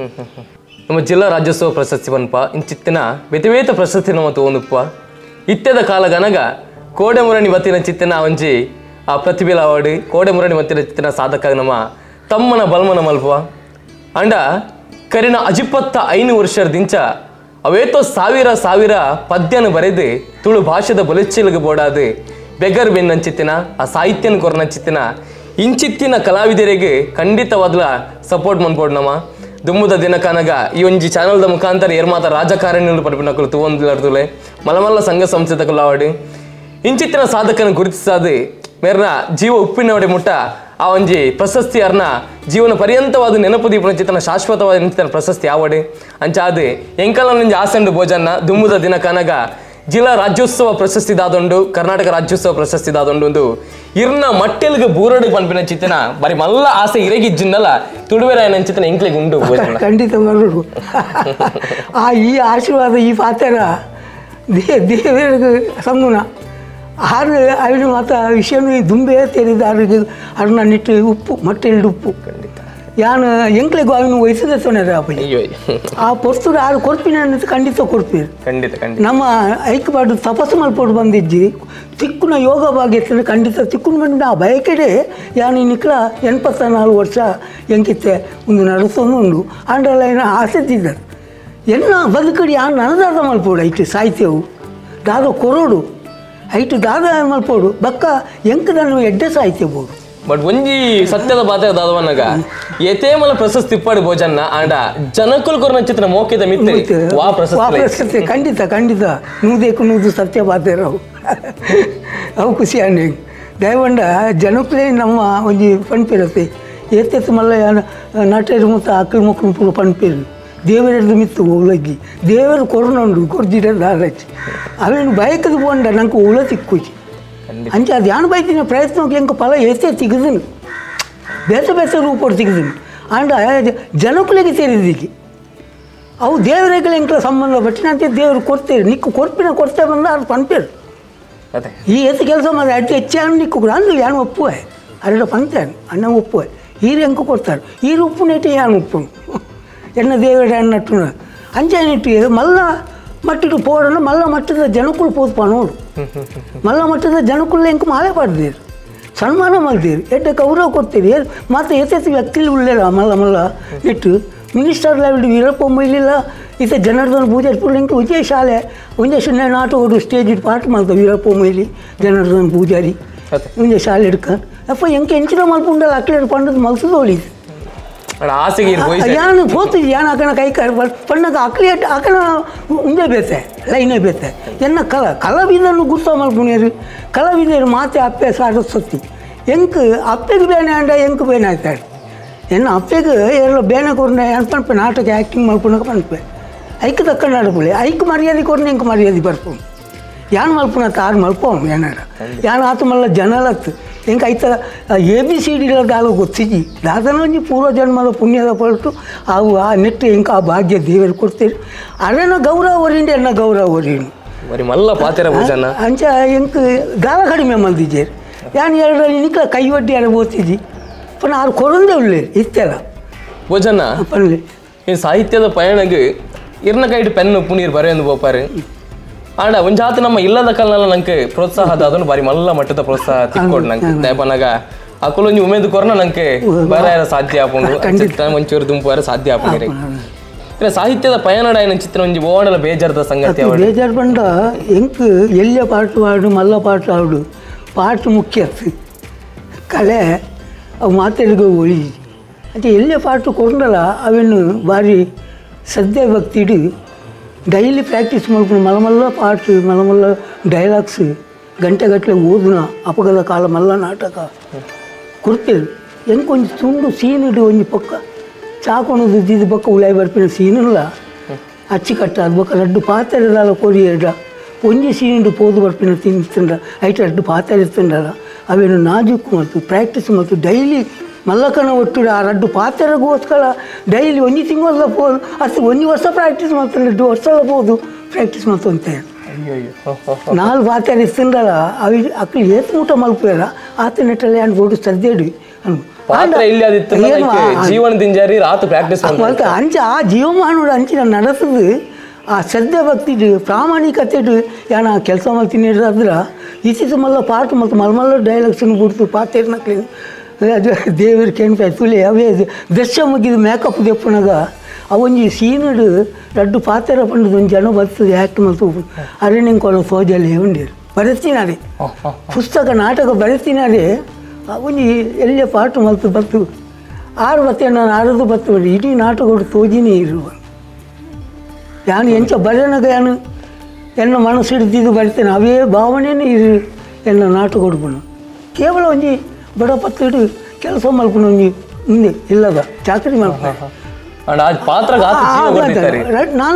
ನಮ್ಮ ಜಿಲ್ಲಾ ರಾಜ್ಯೋತ್ಸವ ಪ್ರಶಸ್ತಿ ಪನ್ಪ ಇಂಚಿತ್ತಿನ ಬೇತೆ ಪ್ರಶಸ್ತಿ ನಮ್ಮ ತೋಂದುಪ್ಪ. ಇತ್ಯದ ಕಾಲಗನಗ ಕೋಡೆಮುರಣಿ ಬತ್ತಿನ ಚಿತ್ತಿನ ಒಂಜಿ ಆ ಪ್ರತಿಭೆ ಅವಾರ್ಡ್ ಕೋಡೆಮುರಣಿ ಬತ್ತಿನ ಚಿತ್ತಿನ ಸಾಧಕ ನಮ್ಮ ತಮ್ಮನ ಬಲ್ಮನ ಮಲ್ಪುವ. ಅಂಡ ಕರಿನ ಅಜಿಪತ್ತ 5 ವರ್ಷದಿಂಚ ಅವೇತೋ ಸಾವಿರ ಸಾವಿರ ಪದ್ಯನ ಬರೆದು ತುಳು ಭಾಷೆದ ಬಲಿಚ್ಚಿಲ್ಗೆ ಬೋಡಾದು ಬೆಗರ್ ಬೆನ್ನಂಚಿತ್ತಿನ ಆ ಸಾಹಿತ್ಯನ ಕೊರನಂಚಿತ್ತಿನ ಇಂಚಿತ್ತಿನ ಕಲಾವಿದರಿಗೆ ಖಂಡಿತವಾದ್ಲ ಸಪೋರ್ಟ್ ಮನ್ಪೋಡು ನಮ್ಮ ದುಮ್ಮುದ ದಿನಕನಗ ಈ ಒಂಜಿ ಚಾನಲ್ದ ಮುಖಾಂತರ ಏರ್ಮಾತ ರಾಜಕಾರಣಿಗಳು ಪಡಿಪಿನಕಲು ತೂವೊಂದುಲರ್ದುಲೆ ಮಲಮಲ್ಲ ಸಂಘ ಸಂಸ್ಥೆದಕುಲಾವಡಿ ಇಂಚಿತ್ತಿನ ಸಾಧಕನ ಗುರುತಿಸಾದು ಮೇರ್ನ ಜೀವ ಉಪ್ಪಿನವಡೆ ಮುಟ್ಟ ಆ ಒಂಜಿ ಪ್ರಶಸ್ತಿ ಅರ್ನ ಜೀವನ ಪರ್ಯಂತವಾದ ನೆನಪು ದೀಪನ ಚಿತ್ತನ ಶಾಶ್ವತವಾದ ನಿಂಚಿತನ ಪ್ರಶಸ್ತಿ ಆವಡೆ ಅಂಚಾದು ಎಂಕಲ ನಂಜಿ ಆಸಂಡು ಭೋಜನ್ನ ದುಮ್ಮುದ ದಿನಕನಗ ಜಿಲ್ಲಾ ರಾಜ್ಯೋತ್ಸವ ಪ್ರಶಸ್ತಿ ದಾದೊಂಡು ಕರ್ನಾಟಕ ರಾಜ್ಯೋತ್ಸವ ಪ್ರಶಸ್ತಿ ದಾದೊಂಡು ಒಂದು ಇರ್ನ ಮಟ್ಟೆಲ್ಗೆ ಬೂರಡು ಪನ್ಪಿನ ಚಿತ್ತನ ಬರಿ ಮಲ್ಲ ಆಸೆ ಇರಗಿಜ್ಜಿನ್ನಲ್ಲ ತುಳುವೆರಾಯನ ಚಿತ್ತನ ಎಂಕ್ಲಿಗೆ ಉಂಡು ಖಂಡಿತ ಬರೋಡು. ಆ ಈ ಆಶೀರ್ವಾದ ಈ ಪಾತ್ರ ದೇವರಿಗೆ ಸಂಗುಣ ಆರು ಅವಿನ ಮಾತ ವಿಷಯನು ದುಂಬೆ ತೆರಿದ ಆರು ಅರ್ನ ನಿಟ್ಟು ಉಪ್ಪು ಮಟ್ಟೆಲ್ಡು ಉಪ್ಪು ಖಂಡಿತ ಯಾನು ಎಂಕ್ಲೆಗೂ ಅವನು ವಯಸ್ಸದ ತೊಂದರೆ ಆ ಪೊರ್ತುಡು ಆರು ಕೊರ್ಪಿನ ಖಂಡಿತ ಕೊರ್ಪೀರು. ಖಂಡಿತ ಖಂಡಿತ ನಮ್ಮ ಐಕ್ಯಪಾಡು ತಪಸ್ಸು ಮಲ್ಪೋಡು ಬಂದಿಜ್ಜಿ ತಿಕ್ಕುನ ಯೋಗ ಭಾಗ್ಯ ಖಂಡಿತ ತಿಕ್ಕುನ ಬಂದ ಆ ಬಯಕೆಡೆ ಯಾನು ನಿಕ್ಲ 84 ವರ್ಷ ಎಂಕಿತ್ತೆ ಒಂದು ನಡೆಸೋನು ಉಂಡು ಆಂಡಲ ಏನ ಆಸೆ ಇದ್ದಾರೆ ಎನ್ನ ಬದುಕಡಿ ಯಾನು ನನದಾದ ಮಲ್ಪೋಡು ಐಟು ಸಾಹಿತ್ಯವು ದಾದ ಕೊರೋಡು ಐಟು ದಾದ ಮಲ್ಪೋಡು ಬಕ್ಕ ಎಂಕದನ್ನು ಎಡ್ಡೆ ಸಾಹಿತ್ಯ ಬೋಡು. ಬಟ್ ಒಂಜಿ ಸತ್ಯದ ಬಾತೆ ದಾದವನ್ನಗ ಏತೇಮಲ ಪ್ರಶಸ್ತಿ ಇಪ್ಪಾಡು ಭೋಜನ್ನ ಆಂಡ ಜನಕುಲ್ ಕೊರ್ನ ಚಿತ್ರ ಮೋಕಿದ ಮಿತ್ತೆ ವಾ ಪ್ರಶಸ್ತಿ ಖಂಡಿತ ಖಂಡಿತ ನೂದೇಕು ನೂದು ಸತ್ಯ ಬಾತೆ ರಾವು ಅವು ಖುಷಿ ಅಣ್ಣೆ ದಯವಂಡ ಜನಕುಲೇ ನಮ್ಮ ಒಂಜಿ ಪಣ್ಪಿರತ್ತೆ ಏತೆತ್ತು ಮಲ್ಲ ನಟೇರು ಮುತ್ತ ಅಕ್ಕಲು ಮುಕ್ಕಲು ಪೂರ ಪಣ್ಪಿರು ದೇವರದ್ದು ಮಿತ್ತು ಉಲಗ್ಗಿ ದೇವರು ಕೊರ್ನೊಂಡು ಕೊರ್ಜಿಡ ದಾರಚ್ಚಿ ಅವೇನು ಬಯಕದು ಪೋಂಡ ನಂಗೆ ಉಳ ತಿಕ್ಕುಚಿ ಅಂಚೆ ಅದು ಯಾನು ಬೈತಿನ ಪ್ರಯತ್ನಕ್ಕೆ ಎಂಕ ಫಲ ಏತೆ ತಿಗದನು ಬೇತೆ ಬೇತೆ ರೂಪೋಡು ತಿಗದನು ಆಂಡ ಜನಕುಲಿಗೆ ಸೇರಿದಿಕ್ಕೆ ಅವು ದೇವರಿಗೆ ಎಂಕಲ ಸಂಬಂಧ ಪಟ್ಟಿನ ದೇವರು ಕೊಡ್ತೇವೆ ನಿಕ್ಕು ಕೊರ್ಪಿನ ಕೊಡ್ತೇ ಬಂದ ಅದು ಪನ್ಪೇರು ಈ ಎತ್ತು ಕೆಲಸ ಮಾಡಿ ಅಡ್ಡಿ ಹೆಚ್ಚಾನು ನಿಕ್ಕು ಅಂದು ಯಾನು ಒಪ್ಪುವೆ ಅರೆಡ ಪಂತೇನು ಅಣ್ಣ ಒಪ್ಪುವೆ ಈರು ಎಂಕು ಕೊಡ್ತಾರೆ ಈರು ಉಪ್ಪು ನೆಟ್ಟು ಯಾನು ಉಪ್ಪು ಎನ್ನ ದೇವರ ಅನ್ನಟ್ಟು ಅಂಚೆ ಮಲ್ಲ ಮಟ್ಟಿಟ್ಟು ಪೋಡನು ಮಲ್ಲ ಮಟ್ಟದ ಜನಕ್ಕಳು ಪೋದ್ಪ ನೋಡು ಮಲ್ಲ ಮಟ್ಟದ ಜನಕ್ಕಳು ಎಂಕು ಮಾಲೆ ಪಾಡ್ದೀರು ಸನ್ಮಾನ ಮಾಡ್ತೀರಿ ಎಡ್ಡೆ ಗೌರವ ಕೊಡ್ತೀರಿ ಮತ್ತು ಎತ್ತೆತ್ತು ವ್ಯಕ್ತಿಲಿ ಉಳ್ಳೇರ ಮಲ್ಲ ಮಲ್ಲ ಇಟ್ಟು ಮಿನಿಸ್ಟರ್ ಲೆವೆಲ್ ವೀರಪ್ಪ ಮೊಯ್ಲಿಲ್ಲ ಈತ ಜನಾರ್ದನ ಪೂಜಾರಿ ಪುಳ್ಳಿಂಕ ಒಂದೇ ಶಾಲೆ ಒಂದೇ ಶೂನ್ಯ ನಾಟಕ ಸ್ಟೇಜ್ ಇಟ್ಟು ಪಾಠ ಮಾಡ್ತಾವೆ ವೀರಪ್ಪ ಮೊಯ್ಲಿ ಜನಾರ್ದನ ಪೂಜಾರಿ ಒಂದೇ ಶಾಲೆ ಹಿಡ್ಕ ಅಪ್ಪ ಎಂಕೆ ಎಂಚಿನ ಮಲ್ಪುಂಡಲ್ಲ ಅಕ್ಲೇರು ಪಂಡದ ಮಲ್ಸದೋಳಿ ಯಾನು ಪೋತು ಯಾನ್ ಅಕಣ ಕೈ ಕಾರ್ ಪಣ್ಣಗ ಅಕ್ಲಿ ಅಕಣ ಉಂದೇ ಬೇತೆ ಲೈನೇ ಬೇತೆ ಎನ್ನ ಕಲ ಕಲಾವಿದನ್ನು ಗುರ್ತ ಮಲ್ಪುಣಿಯರು ಕಲಾವಿದರು ಮಾತೆ ಅಪ್ಪೆ ಸಾರಸ್ವತಿ ಎಂಕ್ ಅಪ್ಪೆಗೆ ಬೇನೆ ಅಂಡ ಎಂಕ್ ಬೇನೆ ಆಯ್ತಾಳೆ ಎನ್ನ ಅಪ್ಪೆಗೆ ಎಲ್ಲ ಬೇನೆ ಕೊರ್ನೆ ಅನ್ಪನ್ಪೆ ನಾಟಕ ಆ್ಯಕ್ಟಿಂಗ್ ಮಲ್ಪುಣಕ ಪನ್ಪೆ ಐಕ್ ತಕ್ಕ ನಡಪುಳಿ ಐಕ್ ಮರ್ಯಾದೆ ಕೊರ್ನೆ ಎಂಕ್ ಮರ್ಯಾದೆ ಬರ್ಪು ಯಾನ್ ಮಲ್ಪುಣ ತಾರು ಮಲ್ಪೋಂ ಏನಾರ ಯಾನ್ ಆತ ಮಲ್ಲ ಜನಲತ್ತು ಎಂಕ ಐತ A B C D ದಾಲ ಗೊತ್ತಿಜಿ ದಾದನ ಒಂಜಿ ಪೂರ್ವ ಜನ್ಮದ ಪುಣ್ಯದ ಪಲ್ಟು ಅವು ಆ ನೆಟ್ಟು ಎಂಕ ಆ ಭಾಗ್ಯ ದೇವರು ಕೊಡ್ತೀರಿ ಅರೇನ ಗೌರವ ಒರಿಂಡೆ ಎನ್ನ ಗೌರವ ಒರಿನು ಬರಿ ಮಲ್ಲ ಪಾತೆರ ಭೋಜನ ಅಂಚ ಎಂಕ್ ದಾಲ ಕಡಿಮೆ ಮಲ್ದಿಜೇರು ಯಾನ್ ಎರಡರಲ್ಲಿ ನಿಕ್ಕ ಕೈ ಒಡ್ಡಿ ಯಾರು ಓದ್ತಿದ್ದಿ ಪಣ ಆರು ಕೊರಂದೆ ಉಳ್ಳೇರು ಇತ್ತೆಲ್ಲ ಭೋಜನ ಪನ್ಲೆ ಈ ಸಾಹಿತ್ಯದ ಪಯಣಗೆ ಇರ್ನ ಕೈಟ್ ಪೆನ್ನು ಪುನೀರ್ ಬರೆಯೊಂದು ಬೋಪಾರು ಆಂಡ ಒಂಜಾತ ನಮ್ಮ ಇಲ್ಲದ ಕಲ್ನಲ್ಲ ನಂಗೆ ಪ್ರೋತ್ಸಾಹ ಅದನ್ನು ಬಾರಿ ಮಲ್ಲ ಮಟ್ಟದ ಪ್ರೋತ್ಸಾಹ ತಿಕ್ಕೊಡು ನಂಗೆ ದಯಪನಾಗ ಅಕುಲೊಂಜಿ ಉಮೇದು ಕೊರ್ನ ನಂಗೆ ಬರ ಸಾಧ್ಯ ಆಪುಂಡು ಚಿತ್ರ ಒಂಚೂರು ದುಂಪು ಸಾಧ್ಯ ಆಪುಂಡು ಸಾಹಿತ್ಯದ ಪಯಣಡ ಏನ ಚಿತ್ರ ಒಂಜಿ ಓಡಲ ಬೇಜಾರದ ಸಂಗತಿ ಬೇಜಾರು ಬಂಡ ಎಂಕ್ ಎಲ್ಲಿಯ ಪಾಠ ಆಡು ಮಲ್ಲ ಪಾಠ ಆಡು ಪಾಠ ಮುಖ್ಯ ಕಲೆ ಅವು ಮಾತೆರಿಗೂ ಒಳಿ ಅದು ಎಲ್ಲಿಯ ಪಾಠ ಕೊಂಡಲ್ಲ ಅವನ್ನು ಭಾರಿ ಶ್ರದ್ಧೆ ಭಕ್ತಿಡು ಡೈಲಿ ಪ್ರಾಕ್ಟೀಸ್ ಮಾಡ್ಕೊಂಡು ಮಲಮಲ್ಲ ಪಾಠ ಮಲಮಲ್ಲ ಡೈಲಾಗ್ಸ್ ಗಂಟೆಗಟ್ಟಲೆ ಓದುನ ಅಪಗದ ಕಾಲ ಮಲ್ಲ ನಾಟಕ ಕೊಡ್ತೇವೆ ಎಂಕೊಂಜಿ ಒಂಜಿ ತುಂಡು ಸೀನ್ ಇಡು ಒಂಜಿ ಪಕ್ಕ ಚಾಕೊಣದು ಇದ್ದಿದ್ದು ಪಕ್ಕ ಉಳಾಯಿ ಬರ್ಪಿನ ಸೀನಿಲ್ಲ ಅಚ್ಚಿ ಕಟ್ಟ ಅದು ಬೊಕ್ಕ ರಡ್ಡು ಪಾತ್ರೆದಾಲ ಕೊರಿಯಡ ಒಂಜಿ ಸೀನಿಂಡು ಪೋದು ಬರ್ಪಿನ ತಿಂಡ ಐಟ್ ರಡ್ಡು ಪಾತ್ರೆ ಇತ್ತಂಡಲ್ಲ ಅವೇನು ನಾಜೂಕು ಮತ್ತು ಪ್ರಾಕ್ಟೀಸ್ ಮತ್ತು ಡೈಲಿ ಮಲ್ಲಕನ ಒಟ್ಟು ಆ ರಡ್ಡು ಪಾತ್ರೆಗೋಸ್ಕರ ಡೈಲಿ ಒಂಜಿ ತಿಂಗಳ ಪೋದು ಅದು ಒಂಜಿ ವರ್ಷ ಪ್ರಾಕ್ಟೀಸ್ ಮಾಡ್ತಾರೆ 2 ವರ್ಷ ಪೋದು ಪ್ರಾಕ್ಟೀಸ್ ಮಾಡ್ತಂತೆ ನಾಲ್ಕು ಪಾತ್ರೆ ಇತ್ತಂಡಲ್ಲ ಅవి ಅಕ್ಕಳು ಏತ್ ಊಟ ಮಲ್ಪೇರ ಆತ ನೆಟ್ಟಲ್ಲಿ ಅನ್ ಬೋಡು ಸದ್ಯಡಿ ಜೀವನ ಅಂಚ ಆ ಜೀವಮಾನೋಡು ಅಂಚಿನ ನಡೆಸದು ಆ ಶ್ರದ್ಧೆ ಭಕ್ತಿ ಪ್ರಾಮಾಣಿಕತೆ ಯಾನ ಕೆಲಸ ಮಾಡ್ತೀನಿ ಅಂದ್ರೆ ಇತ್ತೀಚೆ ಮಲ್ಲ ಪಾಠ ಮತ್ತು ಮಲ್ಮಲ್ಲ ಡೈಲಾಗ್ಸನ್ನು ಬಿಡ್ತು ಪಾತ್ರೆ ದೇವ್ರ ಕೆಂಪೆ ತುಳಿ ಅವೇ ದೃಶ್ಯ ಮುಗಿದು ಮೇಕಪ್ ದೆಪ್ಪನಾಗ ಅವೊಂಜಿ ಸೀನುಡು ರಡ್ಡು ಪಾತ್ರೆ ಪಂಡದು ಒಂದು ಜನ ಬರ್ತದೆ ಆ್ಯಕ್ಟ್ ಮಾಡ್ತು ಅರೆ ನಿಂಗೆ ಸೋಜಲ್ಲಿ ಉಂಡಿರು ಬರೆಸ್ತೀನಾರೆ ಪುಸ್ತಕ ನಾಟಕ ಬರೆಸ್ತೀನಾರೆ ಅವನಿ ಎಲ್ಲೇ ಪಾಠ ಮಲ್ತು ಬತ್ತು ಆರು ಬತ್ತೆ ನಾನು ಆರದು ಬತ್ತು ಇಡೀ ನಾಟಕ ತೋಜಿನೇ ಇರುವ ಯಾನು ಎಂಚ ಬರೆನಾಗ ಯಾನು ಎನ್ನ ಮನಸ್ಸು ಹಿಡಿದಿದ್ದು ಬರ್ತೇನೆ ಅವೇ ಭಾವನೆಯೇ ಇರು ಎನ್ನ ನಾಟಕ ಕೊಡ್ಬನು ಕೇವಲ ಒಂಜಿ ಬಡಪತ್ತಿಡು ಕೆಲಸ ಮಲ್ಕೊಂಡು ಒಂಜಿ ಮುಂದೆ ಇಲ್ಲದ ಚಾಕರಿ ಮಲ್ಕೊಂಡು ನಾಲ್ಕು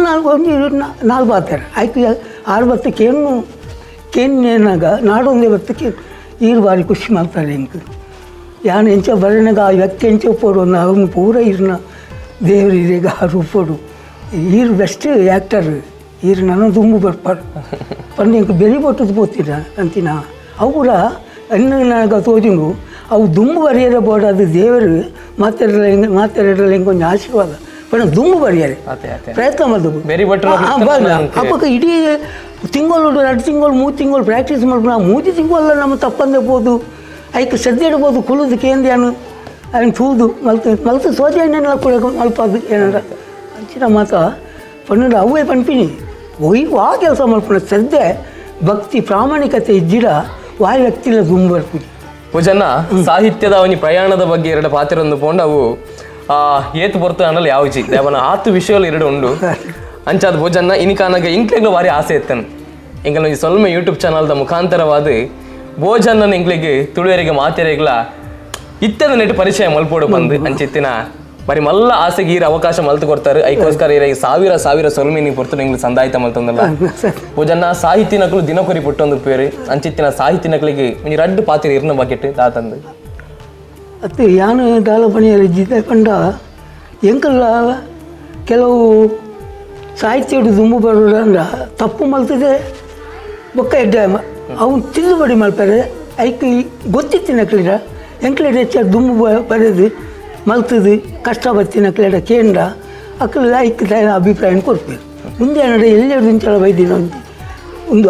ನಾಲ್ಕು ಒಂಜಿ ನಾಲ್ಕು ಬಾತಾರೆ ಆಯ್ತು ಆರು ಬತ್ತೆ ಕೇನು ಕೇನ್ನೇನಾಗ ನಾಡೊಂದೇ ಬತ್ತೆ ಕೇನು ಈರು ಭಾರಿ ಖುಷಿ ಮಾಡ್ತಾರೆ ಎಂಕ್ ಯಾನು ಎಂಚ ಬರೆನಾಗ ಆ ವ್ಯಕ್ತಿ ಎಂಚ ಒಪ್ಪೋಡು ಅವನು ಪೂರ ಇರ್ನ ದೇವರು ಇರೇಗ ಆ ರೂಪೋಡು ಈರು ಬೆಸ್ಟ್ ಆ್ಯಕ್ಟರ್ ಈರು ನನ್ನ ದುಂಬು ಬರ್ಪಾಡು ಪಂಡು ಎಂಕ್ ಬೆರಿ ಬೊಟ್ಟದು ಪೋತಿರ ಅಂತಿನ ಅವು ಪೂರ ಎನ್ನ ತೋಜಿಂಗು ಅವು ದುಂಬು ಬರೆಯರ ಬೋರ್ಡ್ ಅದು ದೇವರು ಮಾತೆರಲ್ಲ ಮಾತೆರಲ್ಲ ಹಿಂಗೆ ಒಂಜಿ ಆಶೀರ್ವಾದ ಪಂಡ ದುಂಬು ಬರೆಯರೆ ಪ್ರಯತ್ನ ಮಾಡ್ದು ಅಪ್ಪಕ್ಕ ಇಡೀ ತಿಂಗಳು 2 ತಿಂಗಳು 3 ತಿಂಗಳು ಪ್ರಾಕ್ಟೀಸ್ ಮಾಡ್ಕೊಂಡು ಆ 3 ತಿಂಗಳೆಲ್ಲ ನಮ್ಮ ತಪ್ಪಂದೆ ಬೋದು ಐಕ್ ಸದ್ಯ ಇಡ್ಬೋದು ಕುಲುದು ಕೇಂದ್ಯಾನು ಅವನು ತೂದು ಮಲ್ತು ಮಲ್ತು ಸೋಜೆ ಎಣ್ಣೆಲ್ಲ ಕುಳ ಮಲ್ಪದು ಏನಾರ ಅಂಚಿನ ಮಾತ ಪನ್ನಡ ಅವೇ ಪನ್ಪಿನಿ ಒಯ್ ವಾ ಕೆಲಸ ಮಲ್ಪುಣ ಶ್ರದ್ಧೆ ಭಕ್ತಿ ಪ್ರಾಮಾಣಿಕತೆ ಇದ್ದಿರ ವಾಯ್ ವ್ಯಕ್ತಿಲ ದುಂಬು ಬರ್ಪುಜಿ ಭೋಜನ ಸಾಹಿತ್ಯದ ಅವನಿ ಪ್ರಯಾಣದ ಬಗ್ಗೆ ಎರಡು ಪಾತ್ರೆ ಪೋಂಡ ಅವು ಏತು ಬರ್ತದೆ ಅನ್ನಲ್ಲ ಯಾವ್ಜಿ ದೇವನ ಆತು ವಿಷಯಗಳು ಎರಡು ಉಂಡು ಅಂಚಾದ ಭೋಜನ ಇನಿಕಾನಾಗ ಇಂಕ್ಲೆಗ್ಲ ಭಾರಿ ಆಸೆ ಇತ್ತನು ಎಂಕಲ್ ಒಂಜಿ ಸೊಲ್ಮೆ ಯೂಟ್ಯೂಬ್ ಚಾನಲ್ದ ಮುಖಾಂತರವಾದ ಭೋಜನ ಎಂಕ್ಲೆಗ್ ತುಳುವರಿಗೆ ಮಾತೆರೆಗ್ಲ ಇತ್ತದ ನೆಟ್ಟು ಪರಿಚಯ ಮಲ್ಪೋಡು ಬಂದು ಅಂಚಿತ್ತಿನ ಬಾರಿ ಮಲ್ಲ ಆಸೆಗೆ ಈರ ಅವಕಾಶ ಮಲ್ತು ಕೊಡ್ತಾರೆ ಐಕೋಸ್ಕರ ಈರ ಸಾವಿರ ಸಾವಿರ ಸೊಲ್ಮೆ ನೀವು ಪೊರ್ತು ಎಂಗ್ಲು ಸಂದಾಯಿತ ಮಲ್ತಂದಲ್ಲ ಭೋಜನ ಸಾಹಿತ್ಯ ನಕಲು ದಿನಕೊರಿ ಪುಟ್ಟೊಂದು ಪೇರು ಅಂಚಿತ್ತಿನ ಸಾಹಿತ್ಯ ನಕಲಿಗೆ ಒಂಜಿ ರಡ್ಡು ಪಾತ್ರೆ ಇರ್ನ ಬಕೆಟ್ ದಾತಂದು ಅತ್ತೆ ಯಾನು ದಾಲ ಪಣಿಯರ ಜಿತೆ ಪಂಡ ಎಂಕಲ್ಲ ಕೆಲವು ಸಾಹಿತ್ಯ ದುಂಬು ಬರೋದಂದ್ರೆ ತಪ್ಪು ಮಲ್ತದೆ ಬೊಕ್ಕ ಎಡ್ಡೆ ಅವನು ತಿದ್ದುಪಡಿ ಮಲ್ಪರೆ ಐಕ್ ಗೊತ್ತಿತ್ತು ನಕ್ಲಿರ ಎಂಕ್ಲಿರ ಹೆಚ್ಚು ದುಂಬು ಬರೆದು ಮಲ್ತದು ಕಷ್ಟ ಬತ್ತಿನ ಕ್ಲೇಡ ಕೇಂದ್ರ ಅಕ್ಕಲು ಐಕ್ ಅಭಿಪ್ರಾಯ ಕೊಡ್ಪೇರು ಮುಂದೆ ಏನಾದ್ರೆ ಎಲ್ಲೆರಡು ಇಂಚಲ ಬೈದಿನ ಒಂದು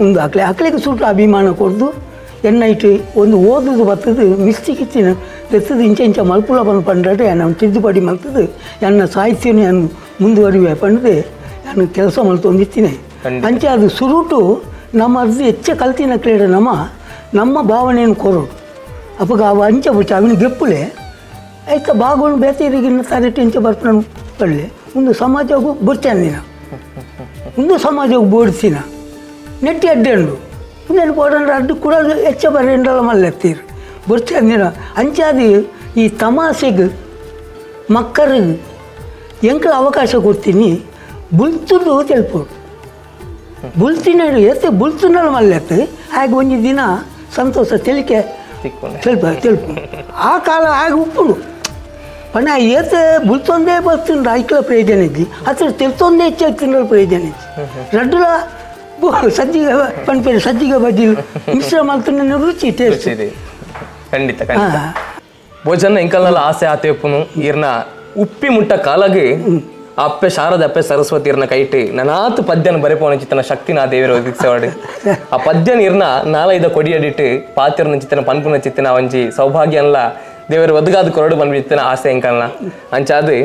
ಒಂದು ಅಕ್ಲೆ ಅಕ್ಲೆಗೆ ಸುಟ್ಟು ಅಭಿಮಾನ ಕೊಡ್ದು ಎನ್ನ ಇಟ್ಟು ಒಂದು ಓದುದು ಬರ್ತದೆ ಮಿಸ್ಟಿಕ್ ಇತ್ತಿನ ತೆತ್ತದು ಇಂಚ ಇಂಚ ಮಲ್ಪುಲ ಬಂದು ಪಂಡ್ರೆ ನಾನು ತಿದ್ದುಪಡಿ ಮಲ್ತದು ಎನ್ನ ಸಾಹಿತ್ಯನ ನಾನು ಮುಂದುವರಿವೆ ಪಂಡದೆ ನಾನು ಕೆಲಸ ಮಲ್ತೊಂದಿತ್ತೀನಿ ಅಂಚೆ ಅದು ಸುರುಟು ನಮ್ಮ ಅರ್ಜಿ ಹೆಚ್ಚ ಕಲ್ತಿನ ಕ್ಲೇಡ ನಮ್ಮ ನಮ್ಮ ಭಾವನೆಯನ್ನು ಕೊರೋಡು ಅಪ್ಪಗ ಅವ ಅಂಚೆ ಬುಚ್ಚ ಅವನ ಗೆಪ್ಪುಲೆ ಐತ ಬಾಗುಣ ಬೇತಿರಿಗಿನ್ನ ತರಟಿ ಇಂಚ ಬರ್ತಾನು ಪಳ್ಳೆ ಒಂದು ಸಮಾಜಕ್ಕೂ ಬುರ್ಚಾನಿನ ಒಂದು ಸಮಾಜಕ್ಕೆ ಬೋಡ್ಸಿನ ನೆಟ್ಟಿ ಅಡ್ಡಂಡು ಮುಂದೆ ಬೋಡಂದ್ರೆ ಅಡ್ಡು ಕೂಡ ಹೆಚ್ಚ ಬರೆಂಡಲ್ಲ ಮಲ್ಲೆತ್ತೀರು ಬುರ್ಚಾನಿನ ಅಂಚಾದಿ ಈ ತಮಾಷೆಗೆ ಮಕ್ಕಳಿಗೆ ಎಂಕಲ ಅವಕಾಶ ಕೊಡ್ತೀನಿ ಬುಲ್ತುದು ತೆಲ್ಪೋಡು ಬುಲ್ತಿನ ಎತ್ತೆ ಬುಲ್ತುನಲ್ಲ ಮಲ್ಲೆತ್ತು ಹಾಗೆ ಒಂದು ದಿನ ಸಂತೋಷ ತೆಲಿಕೆ ಸ್ವಲ್ಪ ತೆಲ್ಪು ಆ ಕಾಲ ಆಗ ಉಪ್ಪುಡು ಪಣ ಏತ ಬುಲ್ತೊಂದೇ ಬರ್ತುಂಡು ಐಕ್ಲ ಪ್ರಯೋಜನ ಇದ್ದಿ ಹತ್ರ ತೆಲ್ತೊಂದೇ ಹೆಚ್ಚು ಪ್ರಯೋಜನ ಇದ್ದಿ ರಡ್ಡುಲ ಸಜ್ಜಿಗೆ ಪನ್ಪೇರು ಸಜ್ಜಿಗೆ ಬಜ್ಜಿಲು ಮಿಶ್ರ ಮಲ್ತುಂಡ ರುಚಿ ಟೇಸ್ಟ್ ಖಂಡಿತ ಖಂಡಿತ ಭೋಜನ ಎಂಕಲ್ನೆಲ್ಲ ಆಸೆ ಆತೇಪುನು ಇರ್ನ ಉಪ್ಪಿ ಮುಟ್ಟ ಕಾಲಾಗಿ ಅಪ್ಪೆ ಶಾರದ ಅಪ್ಪೆ ಸರಸ್ವತಿ ಇರ್ನ ಕೈಟಿ ನನಾತು ಪದ್ಯನ ಬರೆಪೋನ ಚಿತ್ತನ ಶಕ್ತಿನ ಆ ದೇವಿರ ಒದಗಿಸವಾಡು ಆ ಪದ್ಯನ ಇರ್ನ ನಾಲೈದ ಕೊಡಿಯಡಿಟ್ಟು ಪಾತಿರ್ನ ಚಿತ್ತನ ಪನ್ಪುನ ಚಿತ್ತನ ಒಂಜಿ ಸೌಭಾಗ್ಯನ್ಲ ದೇವರು ಒದಗಾದ ಕೊರಡು ಬಂದ್ಬಿಡ್ತಾನೆ ಆಸೆ ಎಂಕಲ್ನ ಅಂಚಾದು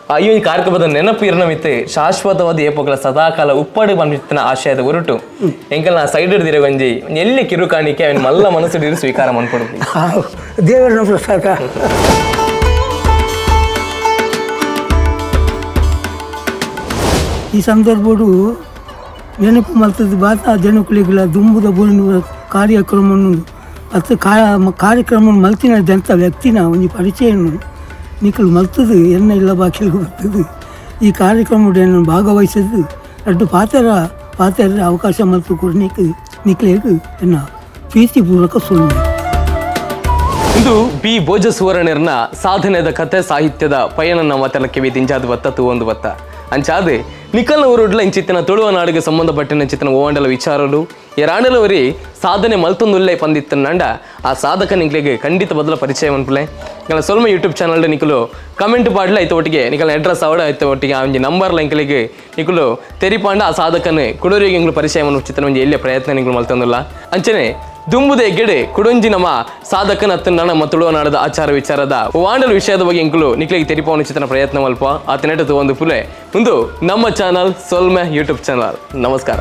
ಆ ಈ ಕಾರ್ಯಕ್ರಮದ ನೆನಪು ಇರ್ನ ಮಿತ್ತು ಶಾಶ್ವತವಾದ ಏಪೋಕಲ ಸದಾಕಾಲ ಉಪ್ಪಡು ಬಂದ್ಬಿಡ್ತಾನೆ ಆಶಯದ ಉರುಟು ಎಂಕಲ್ನ ಸೈಡ್ ಹಿಡ್ದಿರೋ ಒಂಜಿ ಎಲ್ಲಿ ಕಿರು ಕಾಣಿಕೆ ಅವನ ಮಲ್ಲ ಮನಸ್ಸು ಸ್ವೀಕಾರ ಮಾಡ್ಕೊಡ್ತೀವಿ ದೇವರನ್ನ ಪ್ರಸಾದ. ಈ ಸಂದರ್ಭಡು ನೆನಪು ಮಲ್ತದ್ದು ಬಾತ ಜನಕುಲಿಗಳ ದುಂಬುದ ಬುರುಂಡು ಕಾರ್ಯಕ್ರಮ ಅತ್ತು ಕಾರ್ಯಕ್ರಮ ಮಲ್ತಿನ ಜಂತ ವ್ಯಕ್ತಿನ ಒಂದು ಪರಿಚಯನು ನಿಕಲು ಮಲ್ತದು ಎನ್ನ ಇಲ್ಲ ಬಾಕಿಲಿಗೆ ಬರ್ತದೆ ಈ ಕಾರ್ಯಕ್ರಮ ಭಾಗವಹಿಸೋದು ಅಡ್ಡು ಪಾತ್ರ ಪಾತ್ರ ಅವಕಾಶ ಮಲ್ತು ಕೊಡ್ನಿಕ್ ನಿಕ್ಲೇಗ್ ಎನ್ನ ಪ್ರೀತಿಪೂರ್ವಕ ಸುಳ್ಳು. ಇದು ಬಿ ಭೋಜ ಸುವರ್ಣರ್ನ ಸಾಧನೆದ ಕಥೆ ಸಾಹಿತ್ಯದ ಪಯಣ ನಮ್ಮ ತೆಲಕ್ಕೆ ದಿಂಜಾದ ಬತ್ತ ತೂವೊಂದು ಬತ್ತ ಅಂಚಾದೆ ನಿಖಲ್ನ ಊರುಡ್ಲ ಇಂಚಿತ್ತಿನ ತುಳುವ ನಾಡಿಗೆ ಸಂಬಂಧಪಟ್ಟಿನ ಚಿತ್ತನ ಓವಂಡಲ ವಿಚಾರಲು ಎರಾಂಡಲವರಿ ಸಾಧನೆ ಮಲ್ತೊಂದುಲ್ಲೆ ಪಂದಿತ್ತನಂಡ ಆ ಸಾಧಕ ನಿಕ್ಲಿಗೆ ಖಂಡಿತ ಬದಲ ಪರಿಚಯ ಮನ್ಪುಲೆ ನಿಕಲ ಸೊಲ್ಮ ಯೂಟ್ಯೂಬ್ ಚಾನಲ್ ನಿಕಲು ಕಮೆಂಟ್ ಪಾಡ್ಲ ಐತ ಒಟ್ಟಿಗೆ ನಿಕಲ ಅಡ್ರೆಸ್ ಅವಡ ಐತ ಒಟ್ಟಿಗೆ ಆ ಒಂಜಿ ನಂಬರ್ ಎಂಕಲಿಗೆ ನಿಕಲು ತೆರಿಪಾಂಡ ಆ ಸಾಧಕನ ಕುಡೋರಿಗೆ ಎಂಗ್ಲು ಪರಿಚಯ ಮನ್ಪು ಚಿತ್ತನ ಒಂಜಿ ಎಲ್ಲಿಯ ಪ್ರಯತ್ನ ನಿಕಲು ಮಲ್ತೊಂದುಲ್ಲ ಅಂಚನೆ ದುಂಬುದ ಎಗ್ಗಡೆ ಕುಡೊಂಜಿ ನಮ್ಮ ಸಾಧಕನ ಅತ್ತನ ನಮ್ಮ ತುಳುವ ನಾಡದ ಆಚಾರ ವಿಚಾರದ ವಾಂಡಲ ವಿಷಯದ ಬಗ್ಗೆ ಎಂಕುಲು ನಿಕ್ಲಿಗೆ ತೆರಿಪಾವನ ಚಿತ್ತನ ಪ್ರಯತ್ನ ಮಲ್ಪ ಆತನೆಟು ಒಂದು ಪುಲೆ ಒಂದು ನಮ್ಮ ಚಾನಲ್ ಸೊಲ್ಮೆ ಯೂಟ್ಯೂಬ್ ಚಾನಲ್. ನಮಸ್ಕಾರ.